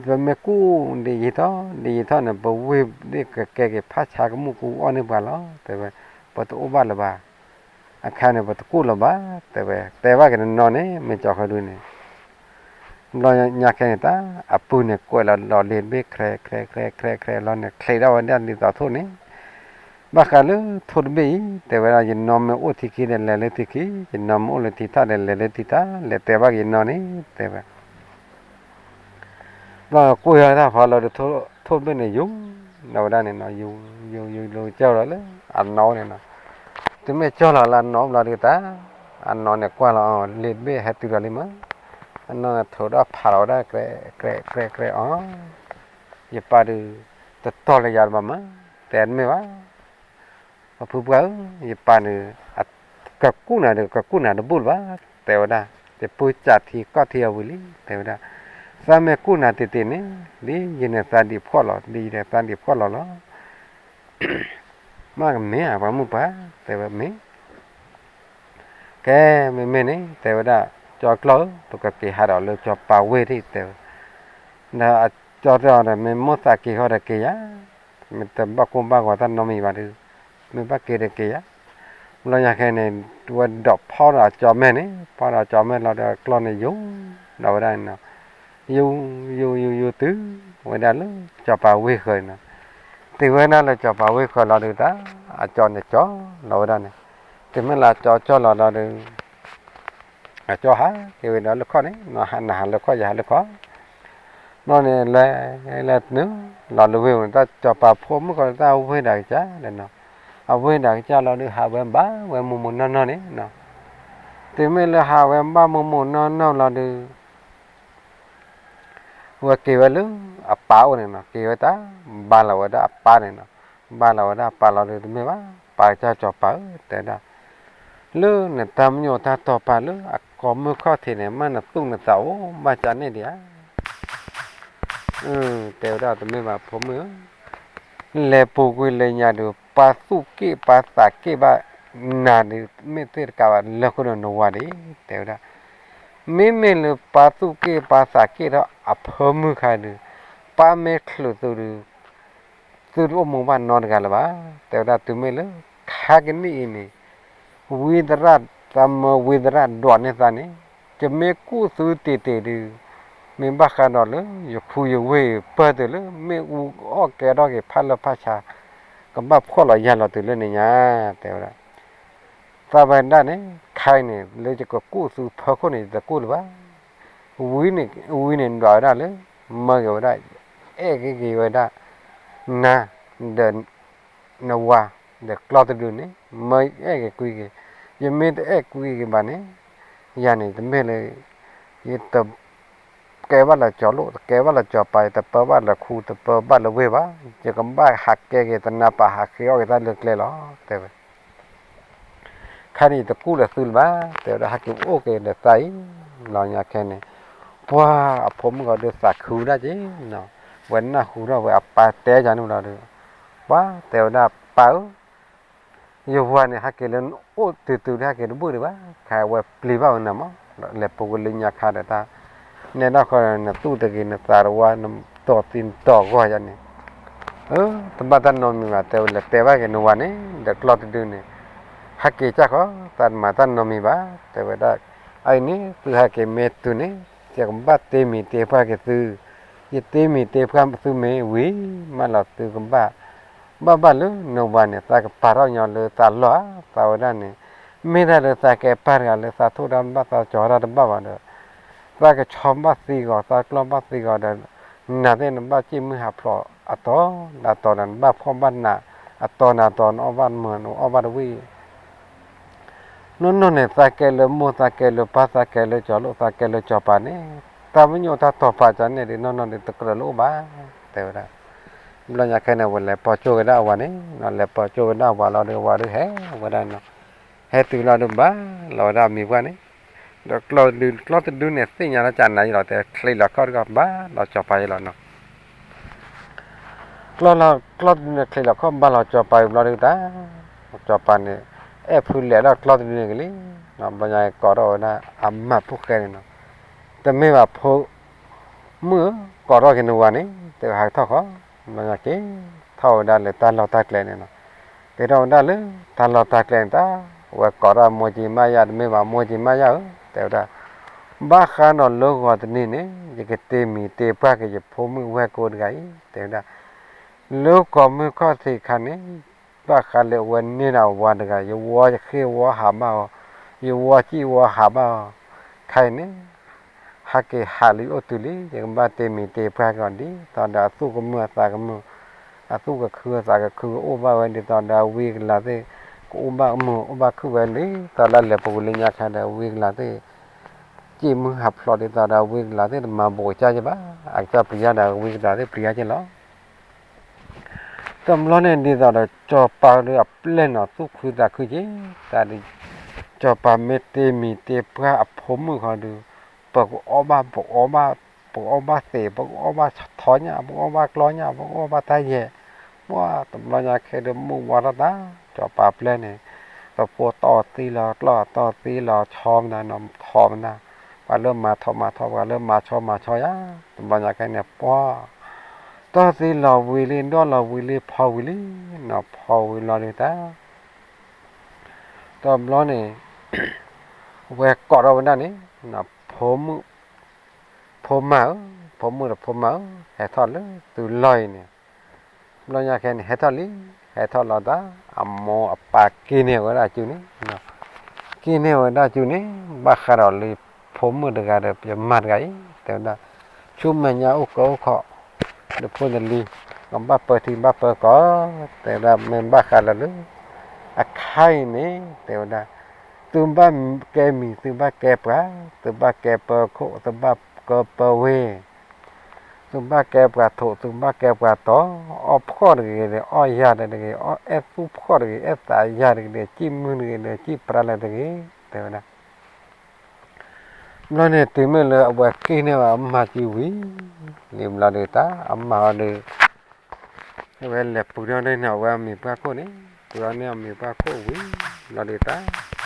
ပမ့ၢ်ကူၣ်ဒ်ယံၤထီၣ် ဒ်ယံၤထီၣ်န့ၣ် ပဝ့ၢ်ဒ်ကကဲက့ၤဖးဆါကမူၣ်ကဝီၤန့ၢ်ပှၤလီၤ တဲဝဲ, ပတအိၣ်ဘၣ်လၢၤဘၣ်, အခါန့ၣ် ပတကူၣ်လၢၤဘၣ် တဲဝဲ, တဲဘၣ်က့ၤနနီၢ်န့ၣ် မ့ၢ်ကၠီၤဃဲဒုန့ၣ် ဘျီညါခဲန့ၣ်တၢ် အပုၢ်န့ၣ်ကွဲးလီၤလီၤလံာ်တဘ့ၣ် ခြဲးခြဲးခြဲးခြဲးခြဲးလီၤန့ၣ် ချံးထီၣ်ဝဲဒၣ်ဒ်သိးထိၣ်န့ၣ်, ဘၣ်ဃးလၢထိၣ်တဘ့ၣ်အံၤ တဲဝဲဒၣ် ယနီၢ်မ့ၢ်အိၣ်ထံခံဒီးလဲၤလၢထံခံ, ယနီၢ်မ့ၢ်အိၣ်လၢထံထၣ်ဒီးလဲၤလၢထံထၣ်, လဲၤတဲဘၣ်က့ၤယနီၢ်န့ၣ် တဲဝဲ ဘျီကွံာ်ဝဲတၢ်ဖီလီၤဒီး ထိၣ်တဘ့ၣ်န့ၣ် ယူၤလီၤဝဲဒၣ်န့ၣ်နီၤ, ယူၤ ယူၤ ယူၤ ယူၤကၠီၢ်လီၤလၢအနီၢ်န့ၣ်နီၤ, တုၤမ့ၢ်ကၠီၢ်လီၤလၢအနီၢ်ဘျီဒီးတၢ်, အနီၢ်န့ၣ်ကွၢ်လီၤအီၤ လံာ်တဘ့ၣ်ဟဲတုၤလီၤလံမး, အနီၢ်န့ၣ်ထိးဒီးဖးလီၤဝဲဒၣ် ကြဲးကြဲးကြဲးအီၤ, ယပၢ်ဒုး တတီၢ်လၢယၤတဘၣ်မး, တဲတမ့ၢ်ဘၣ် ပဖုပှၢ်ဧၢ, ယပၢ်န့ၣ် ကကူၣ်နၤဒီး ကကူၣ်နၤတဘူၣ်လၢၤဘၣ်, တဲဝဲဒၣ်, ယပုၢ်စးထံကီၢ်ထံအဝံၤလံ, တဲဝဲဒၣ်, သးမ့ၢ်ကူၣ်နၤတ့ၢ်တ့ၢ်န့ၣ် ဒ်ယန့ၣ်သးဒံးဖှီၣ်လီၤ, ဒ်ယန့ၣ်သးဒံးဖှီၣ်လီၤလီၤ, မ့ၢ်ကမ့ၢ်ဧါ ပှၤမုၣ်ပှၢ်, တဲဝဲမ့ၢ် ကဲ မ့မ့ၢ်န့ၣ် တဲဝဲဒၣ်, ကၠီကျီၢ်ဧၢ, ပကက့ၤဟးဒီးလၢစီၤပၤဝ့ၢ်ထံၣ် တဲဝဲ, ဒီးအကၠီတဲအီၤဒီး မ့ၢ်မိၣ်သးက့ၤဃီဒီးက့ၤယၤ, မ့ၢ်တဘၣ်ကိၢ်ဘၣ်ဂီၤတၢ်နီတမံၤဘၣ်ဒီး, မ့ၢ်ဘၣ်က့ၤဒီးက့ၤယၤ, ဘျီညါခဲန့ၣ် ဝဲဒိးဖီဒီးအကၠီမဲာ်န့ၣ်, ဖီဒီးအကၠီမဲာ်လီၤဒီးကျီၢ်န့ၣ်ယူၤဒီးဝဲဒၣ်န့ၣ်နီၤ, ယူၤ ယူၤ ယူၤ ယူၤတုၤဝဲဒၣ်လၢစီၤပၤဝ့ၢ်ဃၢၤန့ၣ်နီၤ, တုၤဝဲဒၣ်လၢစီၤပၤဝ့ၢ်ဃၢၤလီၤဒီးတၢ်, အကၠီန့ၣ်ကၠီလီၤဝဲဒၣ်န့ၣ်, တုၤမ့ၢ်လၢအကၠီကၠီလီၤလီၤဒီး အကၠီဟးက့ၤဝဲဒီးလၢခီၣ်န့ၣ်, နဟးလၢခီၣ် ယဟးလၢခီၣ်, ဘျီန့ၣ်လဲၤလဲၤနုာ်လီၤလၢဝ့ၢ်န့ၣ်, တၢ်စီၤပၤဖိမုၣ်ဃီဒီးတၢ်အဝ့ၢ်ဒၣ်ကစၢ်ဒီးနီၤ, အဝ့ၢ်ဒၣ်ကစၢ်လီၤဒီး ဟးဝဲဘၣ်ဝဲမိၢ်မိၢ်နီၢ်နီၢ်န့ၣ်နီၤ, တုၤမ့ၢ်လၢဟးဝဲဘၣ်မိၢ်မိၢ်နီၢ်နီၢ်လီၤဒီး ဝဲက့ၤဝဲလၢအပၢ်အိၣ်န့ၣ်နီၤ, က့ၤဝဲတၢ် ဘါလီၤဝဲဒၣ်အပၢ်န့ၣ်နီၤ, ဘါလီၤဝဲဒၣ်အပၢ်လီၤဒီး တမ့ၢ်ဘၣ်, ပၢ်ကစၢ်စီၤပၤဧၢ, တဲဒၣ်, လၢနတၢ်မညိၣ်တၢ်တီၢ်ပာ်လၢအကိးမုၢ်ခီၣ်ထံးန့ၣ် မ့ၢ်နသူၣ်နသးအိၣ်ဘၣ်ကန့ၣ်ဒံးဧါ, တဲဝဲဒၣ် တမ့ၢ်ဘၣ်ဖိမုၣ်ဧၢ, လဲၤပူၤကွံာ်လၢညါဒီး ပာ်သူၣ်က့ၣ်ပာ်သးက့ၣ်ဘၣ်နၤဒီး မ့ၢ်သ့ၣ်တကးဘၣ်လၢဃုာ်ဒီးနဝၤဒံး, တဲဝဲဒၣ်, မ့မ့ၢ်လၢပာ်သူၣ်က့ၣ်ပာ်သးက့ၣ်ဒီးအဖၢမုၢ်ခါဒီး ပၢ်မ့ၢ်ချုးသုဒီး သုတအိၣ်မူဘၣ်နီတဂၤလၢၤဘၣ်, တဲဝဲဒၣ် တုၤမ့ၢ်လၢ ခါကနံၣ်အံၤန့ၣ် ဝံသရၣ် သးမၢဝံသရၣ်ဒွးန့ၢ်သးန့ၣ် ယမ့ၢ်ကူၣ်သုတ့ၢ်တ့ၢ်ဒီး မ့ၢ်ဘၣ်ဃးဒီးလၢ ယခူယဝ့ၢ်ပၢၢ်တုၤလၢ မ့ၣ်အူအီၣ်ကဲထီၣ်က့ၤဖးလၢဖးဆါ, ကဘၣ်ဖှီၣ်လီၤယာ်လီၤတုၤလၢန့ၣ်ညါ, တဲဝဲဒၣ် သးဝဲဒၣ်န့ၣ် ခဲအံၤန့ၣ် လၢယကကူၣ်သုဖၢခိၣ်န့ၣ် ယတကူၣ်လၢၤဘၣ်. ဝံန့ၣ် ဝံန့ၣ်ဒွးဝဲဒၣ်လၢ မၢက့ၤဝဲဒၣ် အဲၣ်က့ၤက့ၤဝဲဒၣ် နါ ဒီး နဝၤ ဒီးကျီၢ်တဒုန့ၣ် မၢအဲၣ်က့ၤကွံက့ၤ, ယမ့ၢ်တအဲၣ်ကွံက့ၤဘၣ်န့ၣ် ယၤန့ၣ်တမ့ၢ်လၢ ယတ ကဲဘၣ်လၢကၠီၤလိၣ် တကဲဘၣ်လၢကၠီၤပၤ တပၢဘၣ်လၢခူ တပၢဘၣ်လၢဝ့ၢ်ဘၣ်, ယကဘၣ်ဟးကဲက့ၤ တနါပာ်ဟးဃ့အီၣ်က့ၤတၢ်လၢကျဲလီၤ တဲဝဲ. ခဲန့ၣ်ယတကူၣ်လၢသုလၢၤဘၣ် တဲဝဲဒၣ် ဟဲက့ၤအိၣ်က့ၤဒီးသးအံၤ, လီၤညါခဲန့ၣ် ပှၤအဖိမုၣ်ဂီၤဒုးသးခုဝဲဒၣ်က့ၤနီၤ, ဝဲနၢ်ဟူထီၣ်ဝဲအပၢ်တဲယၤန့ၣ်လီၤဒီး ပှၤတဲဝဲဒၣ်ပၢ်ဧၢ ယဝၤန့ၣ် ဟဲက့ၤလၢအိၣ်တုၤတုၤဒီး ဟဲက့ၤတဘူၣ်ဒံးဘၣ်, ခဲအဝဲပျံၤဘၣ်ဝဲနၤမး, လဲၤပူၤကွံာ်လၢညါခါဒီးတၢ် နဲဒၣ်ဃီ နသူၣ်တဂ့ၤ နသးတဝါ နတီၢ်သံနတီၢ်ဂီၢ်ယၤန့ၣ်, တဘၣ်တၢ်နီတမံၤဘၣ် တဲဝဲ လဲၤတဲဘၣ်က့ၤနဝၤန့ၣ် ဒီးကျီၢ်တဒုန့ၣ် ဟဲက့ၤကၢ်ဃီ သးတမၤတၢ်နီတမံၤဘၣ် တဲဝဲဒၣ်, အအံၤန့ၣ် သုဟဲက့ၤမ့ၢ်တုၤန့ၣ် ယကဘၣ်တ့မံၤတ့ပှၢ်က့ၤသု, ယတ့မံၤတ့ပှၢ်သုမ့ၢ်ဝံၤ မးလီၤသုကဘၣ် ဘၣ်ဘၣ်လၢနဝၤန့ၣ် သးကပာ်ထီၣ်ညီလၢသးလီၢ်ဧါ, သးဝဲဒၣ်န့ၣ် မ့ၢ်ဒၣ်လၢသးကဲပၢ်တဂၤလၢသးထိၣ်တၢ်တဘၣ် သးကၠီၤတၢ်တဘၣ်ဘၣ်ဒီး သးကဆီဘၣ်သံဂီၤ သးကျီၢ်ဘၣ်သံဂီၤဒီး နၤသ့ၣ်နဘၣ်စံၣ်မုၢ်ဟးဖျိးအတီၤ ဒီးတီၤဒီးနဘၣ်ဖှီၣ်ဘၣ်နး အတီၤနၤတီၤနအီၣ်ဘၣ်မုာ်နအီၣ်ဘၣ်တဝံၣ် နီၢ်နီၢ်န့ၣ် သးကဲလၢမိၢ် သးကဲလၢပၢ် သးကဲလၢကၠီၤလိၣ် သးကဲလၢကၠီၤပၤန့ၣ် တၢ်ပညိၣ်တၢ်တီၤပာ်ကန့ၣ်ဒ်နီၢ်နီၢ်ဒ်တကြၢးလၢအိၣ်ဘၣ် တဲဝဲဒၣ်. ဘျီညါခဲန့ၣ် ဝဲလဲၤပိာ်ကၠိဝဲဒၣ်အဝၤန့ၣ် လဲၤပိာ်ကၠိဝဲဒၣ်အဝၤလီၤဒီး အဝၤဒုးဟဲဝဲဒၣ်နီၤ ဟဲတုၤလီၤဒီးဘၣ်လီၤဝဲဒၣ်အမံၤပှၢ်န့ၣ် ဒီးကျီၢ်တဒု ကျီၢ်တဒုန့ၣ် သ့ၣ်ညါလီၤကနၤယံၤလီၤ တဲချံးလီၤခီၣ်တဂီၤဘၣ်လီၤကၠီၤပၤယံၤလီၤနီၤ ကျီၢ်လီၤ ကျီၢ်တဒုန့ၣ် ချံးလီၤခီၣ်ဘၣ်လီၤကၠီၤပၤယံၤဘျီဒုးတၢ် ကၠီၤပၤန့ၣ် အဲၣ်ဖုလဲၤလီၤကျီၢ်တဒုန့ၣ်ကလံ, ဘျီညါကိးထီၣ်ဝဲဒၣ် အမၢ်ဖိၣ်ဃဲန့ၣ်နီၤ, တမ့ၢ်ဘၣ်ဖိ မုၣ်ဧၢ ကိးထီၣ်က့ၤနဝၤန့ၣ် တဲဝဲဟးထီၣ်ဃီ, ဘျီညါက့ၤ ထီၣ်ဝဲဒၣ်လၢတၢ်လီၢ်တၢ်ကျဲန့ၣ်နီၤ, က့ၤထီၣ်ဝဲဒၣ်လၢ တၢ်လီၢ်တၢ်ကျဲန့ၣ်တၢ်, ဝဲကိးထီၣ်မိၢ်ကၠံမါယၤ တမ့ၢ်ဘၣ်မိၢ်ကၠံမါယၤဧၢ တဲဝဲဒၣ်, ဘၣ်ဃးဒီးလၢဂီၤတနံၤန့ၣ် ယကတ့မံၤတ့ပှၢ်က့ၤယဖိမုၣ်ဝဲၢ်ကိတဂၤအံၤ တဲဝဲဒၣ်, လၢကီၢ်မုၢ်ခီၣ်ထံးအခါန့ၣ် ဘၣ်ဃးလၢအဝဲန့ၢ်ဒၣ်ဝၤတဂၤ ယဝီယဃ့ဝီဟးဘၣ်အီၤ, ယဝီစံၣ်ဝီဟးဘၣ်အီၤ, ခဲအံၤန့ၣ် ဟဲက့ၤဟးလံအိၣ်တုၤလံ ယကဘၣ်တ့မံၤတ့ပှၢ်က့ၤအီၤဒ်သိးဒီးအသူၣ်ကမုာ်အသးကမုာ်, အသူၣ်ကခုအသးကခုကအိၣ်ဘၣ်ဝဲဒ်သိးဒီးအဝံအကလၤသ့ၣ် ကအိၣ်ဘၣ်ကမုာ်အိၣ်ဘၣ်ခုၣ်ဝဲလံ, သိးလၢလဲၤပူၤကွံာ်လၢညါခါဒီးအဝံအကလၤသ့ၣ် စံၣ်မုၢ်ဟးဖျိးဒ်သိးဒီးအဝံအကလၤသ့ၣ်တမၤဘူးကစၢ်ယဘၣ်, အကစၢ်ပျံၤယၤဒီးအဝံအကလၤသ့ၣ်ပျံၤယၤက့ၤလီၤ. တဘျီန့ၣ်ဒ်သိးဒီးကၠီၤပၤဒီးအပျဲၢ်နီၤ သူၣ်ခုသးခုက့ၤ, တၢ်ဒ် ကၠီၤပၤမ့ၢ်တ့မံၤတ့ပှၢ်အဖိမုၣ်ဃီဒီး ပကအီၣ်ဘၣ် ပကအီၣ်ဘၣ် ပကအီၣ်ဘၣ်သ့ၣ် ပကအီၣ်ဘၣ်ထီညၣ် ပကအီၣ်ဘၣ်ကျီညၣ် ပကအီၣ်ဘၣ်တၢ်ယဲၢ်, ပှၤတဘျီညါခဲဒီးမုၢ်ဝါထီၣ်တၢ် ကၠီၤပၤပျဲၢ်န့ၣ် တဖိတီၢ်သံလီၤ ကျီၢ်တီၢ်သံလီၤ ဆီမနုၤနီၤ ထီမနုၤ, ပှၤလၢမၤထီမၤထီ ပှၤလၢမၤဆီမၤဆီယၤ, တဘျီညါခဲန့ၣ် ပှၤ တီၢ်သံလီၤဝံၤလံ ဒီၣ်လီၤဝံၤလံ ဖီဝံၤလံနီၤ ဖီဝံၤလီၤဒုးတၢ် တဘျီန့ၣ် ဝဲကိးထီၣ်ဝဲဒၣ်န့ၣ် ဖိမုၣ် ဖိမါဧၢ, ဖိမုၣ်ဒီးဖိမါဧၢ, ဟဲထီၣ်လၢသုလီၢ်အံၤန့ၣ်, ဘျီညါခဲန့ၣ် ဟဲထီၣ်လံ, ဟဲထီၣ်လီၤတၢ် အမိၢ်အပၢ်က့ၤန့ၢ်ဝဲဒၣ်စုန့ၣ်, က့ၤန့ၢ်ဝဲဒၣ်စုန့ၣ် ဘၣ်ဃးဒီးလၢဖိမုၣ်တဂၤဒီးယမါတဂၤအံၤ တဲဝဲဒၣ်, ဆူမဲာ်ညါအိၣ်ကၢအိၣ်ခီၣ် ဒီးဖိတလံၤ ကဘၣ်ပၢထံဘၣ်ပၢကီၢ်, တဲဝဲဒၣ်မ့ၢ်ဘၣ်ဃးလၢလၢ အခါအံၤန့ၣ် တဲဝဲဒၣ်, သုဘၣ်ကဲမံၤ သုဘၣ်ကဲပှၤ, သုဘၣ်ကဲပၢခိၣ် သုဘၣ်ကဲပၢဝ့ၢ်, သုဘၣ်ကဲပှၤထိး သုဘၣ်ကဲပှၤတီၤ, အီၣ်ဖှီၣ်တဂ့ၤဒီး အီၣ်ယၤတဂ့ၤ, အီၣ်အဲၣ်သူၣ်ဖှီၣ်တဂ့ၤ အဲၣ်သးယၤတဂ့ၤဒီး စံၣ်မုၢ်တဂ့ၤဒီး စံၣ်ပြါလၢတဂ့ၤ, တဲဝဲဒၣ် ဘျီန့ၣ် တုၤမ့ၢ်လၢအဝဲက့ၤန့ၢ်ဝဲအမါစုဝံၤလံဘျီဒုးတၢ် အမါအီၤဒုး အဝဲလဲၤပှ့ၤထီၣ်န့ၢ်အဝဲအမံၤပှၢ်ခိၣ်န့ၣ်, ပှ့ၤထီၣ်န့ၢ်အမံၤပှၢ်ခိၣ်ဝံၤဘျီဒုးတၢ်,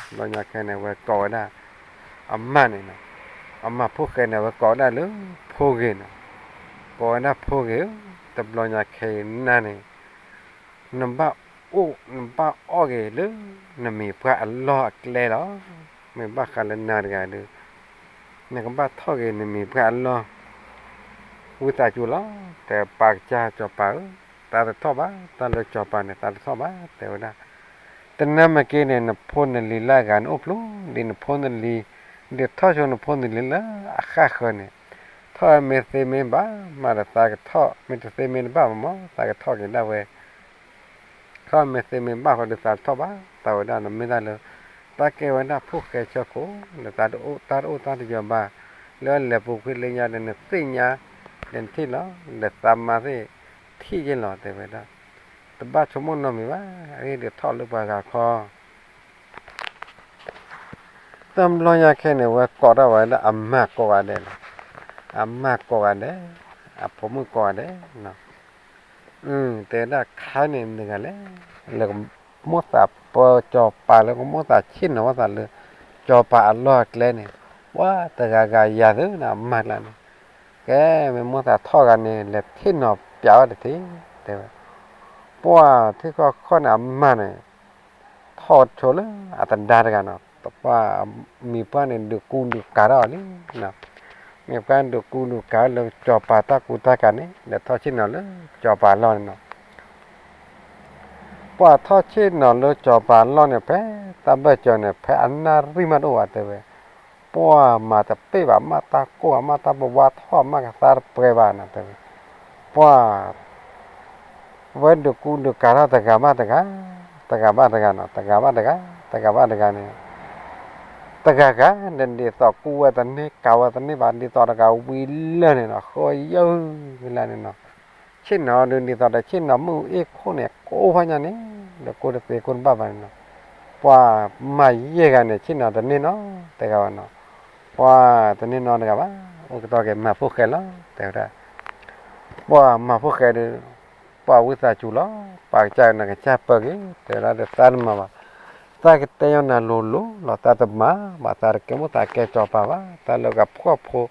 ဘျီညါခဲန့ၣ် အဝဲကိးဝဲဒၣ် အမါန့ၣ်နီၤ, အမါဖိၣ်ဃဲန့ၣ် အဝဲကိးဝဲဒၣ်လၢဖိဂ့ၤနီၤ, ကိးဝဲဒၣ်ဖိဂ့ၤဧၢ, တဘျီညါခဲအံၤနၤန့ၣ် နဘၣ်အိၣ် နဘၣ်အီၣ်က့ၤလၢ နမံၤပှၢ်အလီၢ်အကျဲလီၤ. မ့ၢ်ဘၣ်ဃးလၢနၤတဂၤဒီး နကဘၣ်ထီၣ်က့ၤနမံၤပှၢ်အလီၢ် ဝံသးစူၤလီၤ, တဲပၢ်ကစၢ်စီၤပၤဧၢ, သးတထီၣ်ဘၣ်, တၢ်လၢစီၤပၤန့ၣ် သးတထီၣ်ဘၣ် တဲဝဲဒၣ်. တနၢ်မ့ၢ်က့န့ၣ် နဖိနလံၤလၢအဂၤန့ၣ်အိၣ်ဖျိ, ဒ်နဖိနလံၤ, ဒ်ထီၣ်ဆိနဖိနလံၤလၢအဃၣ်ဃၢၤန့ၣ်, ထီၣ်မ့ၢ်သ့မ့ၢ်ဘၣ်မးဒီးသးကထီၣ်, မ့ၢ်တသ့မ့ၢ်တဘၣ်မး သးကထီၣ်က့ၤဒၣ်ဝဲ ထီၣ်မ့ၢ်သ့မ့ၢ်ဘၣ်ဃီဒီးသးတထီၣ်ဘၣ်, သးဝဲဒၣ်နမ့ၢ်တၢ်လၢ တၢ်ကဲဝဲဒၣ်ဖိၣ်ဃဲဆၢခိၣ်, ဒီးတၢ်တအိၣ်တၢ်တအိၣ်တၢ်တယီၤဘၣ်, လၢလဲၤပူၤကွံာ်လၢညါဒီးနသ့ၣ်ညါ, ဒီးနထံၣ်လီၤ, ဒီးသးမါသ့ၣ်ထံၣ်က့ၤလီၤ တဲဝဲဒၣ်. တဘၣ်ဆိကမိၣ်နီတမံၤဘၣ်, အဂ့ၢ်ဒုးထီၣ်လၢပှၤဂၤခီ တဘျီညါခဲန့ၣ် ဝဲကိးထီၣ်ဝဲဒၣ်အမါကိးဂၤဒဲးလီၤ. အမါကိးဂၤဒဲး, အဖိမုၣ်ကိးဂၤဒဲး, တဲဝဲဒၣ်ခါန့ၣ် နဂၤလဲၣ်, လၢကမိၣ်သးပၢစီၤပၤ လၢကမိၣ်သးဆ့ၣ်နီၤဝဲသးလၢ စီၤပၤအလီၢ်အကျဲန့ၣ်, ပှၤတဂၤဂၤယၤသုန့ၣ် အမါကျါန့ၣ်, ကဲ မ့ၢ်မိၣ်သးထီၣ်ဂၤန့ၣ် လဲၤဆ့ၣ်နီၤပျးဝဲတထံၣ်, တဲဝဲ. ပှၤထံၣ်ခီခီန့ၣ် အမါန့ၣ် ထီၣ်ဆိလၢအသဒါတဂၤနီၤ, ပှၤမံၤပှၢ်န့ၣ် ဒုးကူဒုးကၤထီၣ်အီၤလံ. မံၤပှၢ်ဒုးကူဒုးကၤလၢစီၤပၤတၢ်ကူတၢ်ကၤန့ၣ် လဲၤထီၣ်ဆ့ၣ်နီၤလၢစီၤပၤအလီၢ်န့ၣ်နီၤ. ပှၤထီၣ်ဆ့ၣ်နီၤလၢစီၤပၤအလီၢ်န့ၣ် ဖဲတၢ်ဘၢၣ်စၢၤန့ၣ် ဖဲအနၣ်ရံၣ်မးတအိၣ်ဘၣ် တဲဝဲ. ပှၤမၤတပ့ၢ်ဘၣ် မ့ၢ်တၢ်ကိၢ်ဘၣ် မ့ၢ်တၢ်ပဝါထီၣ် မ့ၢ်ကသါတပှဲၤဘၣ်နီၤ တဲဝဲ. ပှၤ ဝဲဒုးကူဒုးကၤထီၣ်တဂၤဘၣ်တဂၤ, တဂၤဘၣ်တဂၤနီၤ, တဂၤဘၣ်တဂၤ, တဂၤဘၣ်တဂၤန့ၣ်, တဂၤဂၤန့ၣ် ဒ်သိးကူဝဲတန့ၢ် ကၤဝဲတန့ၢ်ဘၣ် ဒ်သိးတဂၤဝံၤလၢာ်န့ၣ်နီၤ, ဃိယုၢ်လၢာ်န့ၣ်နီၤ. ဆ့ၣ်နီၤဒုး ဒ်သိးဒီးဆ့ၣ်နီၤမုၢ်အ့ၣ်ခိၣ်န့ၣ် ကိးဖးညါန့ၣ်, ဒီးကိးတသ့ကိးတဘၣ်ဘၣ်န့ၣ်နီၤ. ပှၤမၤယဲၢ်ဂၤန့ၣ် ဆ့ၣ်နီၤတန့ၢ်နီတဂၤဘၣ်နီၤ. ပှၤတန့ၢ်နီတဂၤဘၣ်, အိၣ်ကတီၢ်က့ၤမၤဖိၣ်ဃဲလီၤ တဲဝဲဒၣ်. ပှၤမၤဖိၣ်ဃဲဒီး ပှၤဝံသးစူၤလီၤ, ပှၤကစၢ်နကစၢ်ပၢက့ၤ တဲဝဲဒၣ်ဒီး သးတမၤဘၣ်, သးကတဲညီနၤလိၤလိၤလီၤ, သးတမၤဘၣ်, သးတကဲမိၣ်သးကဲစီၤပၤဘၣ်, တၢ်လၢကဖိၣ်ဖိ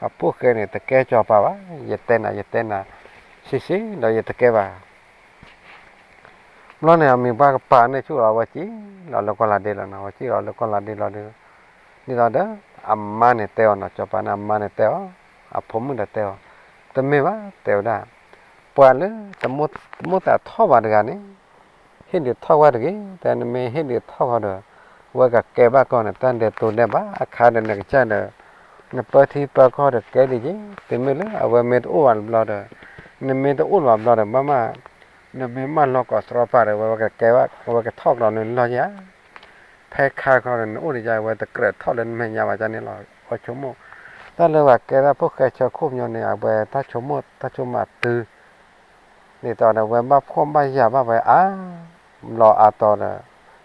အဖိၣ်ဃဲန့ၣ် တကဲစီၤပၤဘၣ်, ယတဲနၤ ယတဲနၤ ဆံးဆံးဒီးယတကဲဘၣ်. ဘျီန့ၣ် အမံၤပှၢ်ကပၤန့ၣ်ဆူၣ်လီၤ အဝဲစံၣ်လီၤလၢကီၢ်လၤဒ့လီၤနီၤ, အဝဲစံၣ်လီၤလၢကီၢ်လၤဒ့လီၤဒီး, ဒ်သိးဒီး အမါန့ၣ်တဲအီၤနီၤ, စီၤပၤန့ၣ်အမါန့ၣ်တဲအီၤ, အဖိမုၣ်ဒီးတဲအီၤ, တမ့ၢ်ဘၣ် တဲဝဲဒၣ်, ပှၤလၢ တမိၣ်သးထီၣ်ဘၣ်တဂၤန့ၣ် ဟ့ၣ်ဒုးထီၣ်ဝဲတဂ့ၤ, တၢ်နမ့ၢ်ဟ့ၣ်ဒုးထီၣ်ဃီဒီး ဝဲကကဲဘၣ်ကီၢ်န့ၣ် တၢ်ဒဲးတိၤဒဲးဘၣ်အခါဒီး နကစၢ်ဒီး နပၢထံပၢကီၢ်ဒီးကဲဒ်က့ၤ, တမ့ၢ်လၢအဝဲမ့ၢ်တအိၣ်ဘၣ်တဘျီဒီး, နမ့ၢ်တအိၣ်ဘၣ်ဘျီဒီး ဘၣ်မး နမ့ၢ်မၢလီၤကိးသြီပၤဒီး ဝဲကကဲဘၣ် ဝဲကထီၣ်ကျီနုာ်လီၢ်ယါ ဖဲခါခီဒီး နအိၣ်ဒံးယါ အဝဲတကြၢးထီၣ်လၢနမဲာ်ညါဘၣ်ကန့ၣ်လီၤ. အဝဲဆိကမိၣ် တၢ်လၢပှၤကဲဒၣ်ဖိၣ်ဃဲဆၢခိၣ်ညီန့ၣ် အဝဲတၢ်ဆိကမိၣ်တၢ်ဆိကမးတုၤ ဒ်သိးဒီး ဝဲဘၣ်ဖှီၣ်ဘၣ်ယာ်ဘၣ်ဝဲအါဘျီအါတီၤဒီး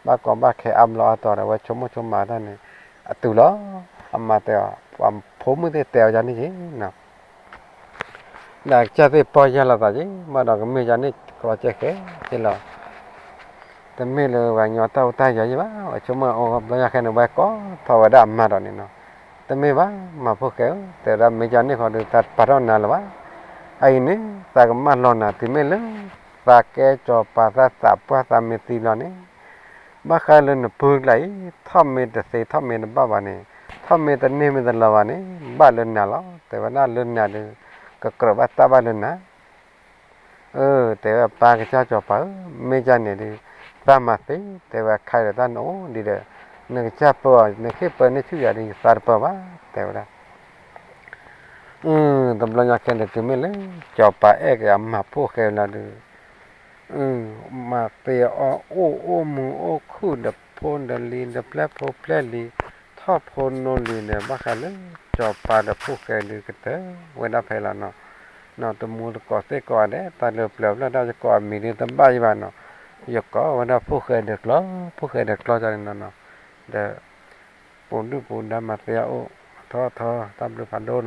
ဘၣ်ကီဘၣ်ခဲအါဘျီအါတီၤဒီး အဝဲဆိကမိၣ်ဆိကမးတၢ်န့ၣ် အတုၤလီၤ. အမါတဲအီၤ ပှၤဖိမုၣ်သ့ၣ်တဲအီၤယါန့ၣ်က့ၤနီၤ ဒီးကစၢ်သ့ၣ်ပီၢ်ယၢ်လီၤသးက့ၤ ဘၣ်ဒီးကမ့ၢ်ယါန့ၣ် ကျီကဲဃဲက့ၤလီၤ. တမ့ၢ်လၢပှၤကညီတၢ်အိၣ်တၢ်ယီၤယံၤဘၣ်, အဝဲဆိကမိၣ်အိၣ်ဘျီယါခဲန့ၣ် ဝဲကိးထီၣ်ဝဲဒၣ်အမါဒီးန့ၣ်နီၤ, တမ့ၢ်ဘၣ် မၤဖိၣ်ဃဲဧၢ, တဲဝဲဒၣ် မ့ၢ်ယါန့ၣ်ဃီဒီး သးပာ်ထီၣ်နၤလၢၤဘၣ်. အအံၤန့ၣ် သးကမၢလီၤနၤ တုၤမ့ၢ်လၢ သးကဲစီၤပၤသးသးပှၢ်သးမ့ၢ်သံဘျီန့ၣ် ဘၣ်ဃးလၢနပုၢ်ကျါအံၤ ထီၣ်မ့ၢ်တသ့ ထီၣ်မ့ၢ်တဘၣ်ဘၣ်န့ၣ်, ထီၣ်မ့ၢ်တန့ၢ်မ့ၢ်တလီၤဘၣ်န့ၣ် ဘၣ်လၢနၤလီၤ. တဲဝဲဒၣ်လၢနၤဒီး ကကြၢးဘၣ်တၢ်ဘၣ်လၢနၤ. အၢ တဲဝဲပၢ်ကစၢ်စီၤပၤဧၢ, မ့ၢ်ကန့ၣ်ဒီး သးမၤသ့, တဲဝဲခါဒီးတၢ်နအိၣ်ဒံးဒီး နကစၢ်ပၢအီၤ နကဟ့ၣ်ပၢန့ၢ်ဆူၣ်ယၤဒီး ယသးတပၢဘၣ် တဲဝဲဒၣ်. အၢ တဘျီညါခဲန့ၣ် တုၤမ့ၢ်လၢ စီၤပၤအဲၣ်က့ၤအမၤဖိၣ်ဃဲလီၤဒီး မၤသ့အီၣ်အိၣ်အိၣ်မူအိၣ်ခုၣ်ဒီးဖိဒီးလံၤ ဒီးပျဲၢ်ဖိပျဲၢ်လံၤ ထီၣ်ဖိနီလံၤဒီး ဘၣ်ဃးလၢ စီၤပၤဒီးဖိၣ်ဃဲဒီးကတၢၢ်ဝဲဒၣ်ဖဲလီၤနီၤ. နီၤ တမူတကိးသ့ၣ်ကိးဂၤဒဲး တၢ်လၢပျၢၤဖျၢၣ်တၢ်ယကိးအမံၤဒ်တဘၣ်ယံၤဘၣ်နီၤ. ယကိးဝဲဒၣ်ဖိၣ်ဃဲဒီးကျီ ဖိၣ်ဃဲဒီးကျီန့ၣ်နီၤနီၤ. ဒီး ပူၤဒုၣ်ပူၤဒါမၤသ့အအိၣ် ထီထီ တၢ်ဘျုးဖးဒိၣ်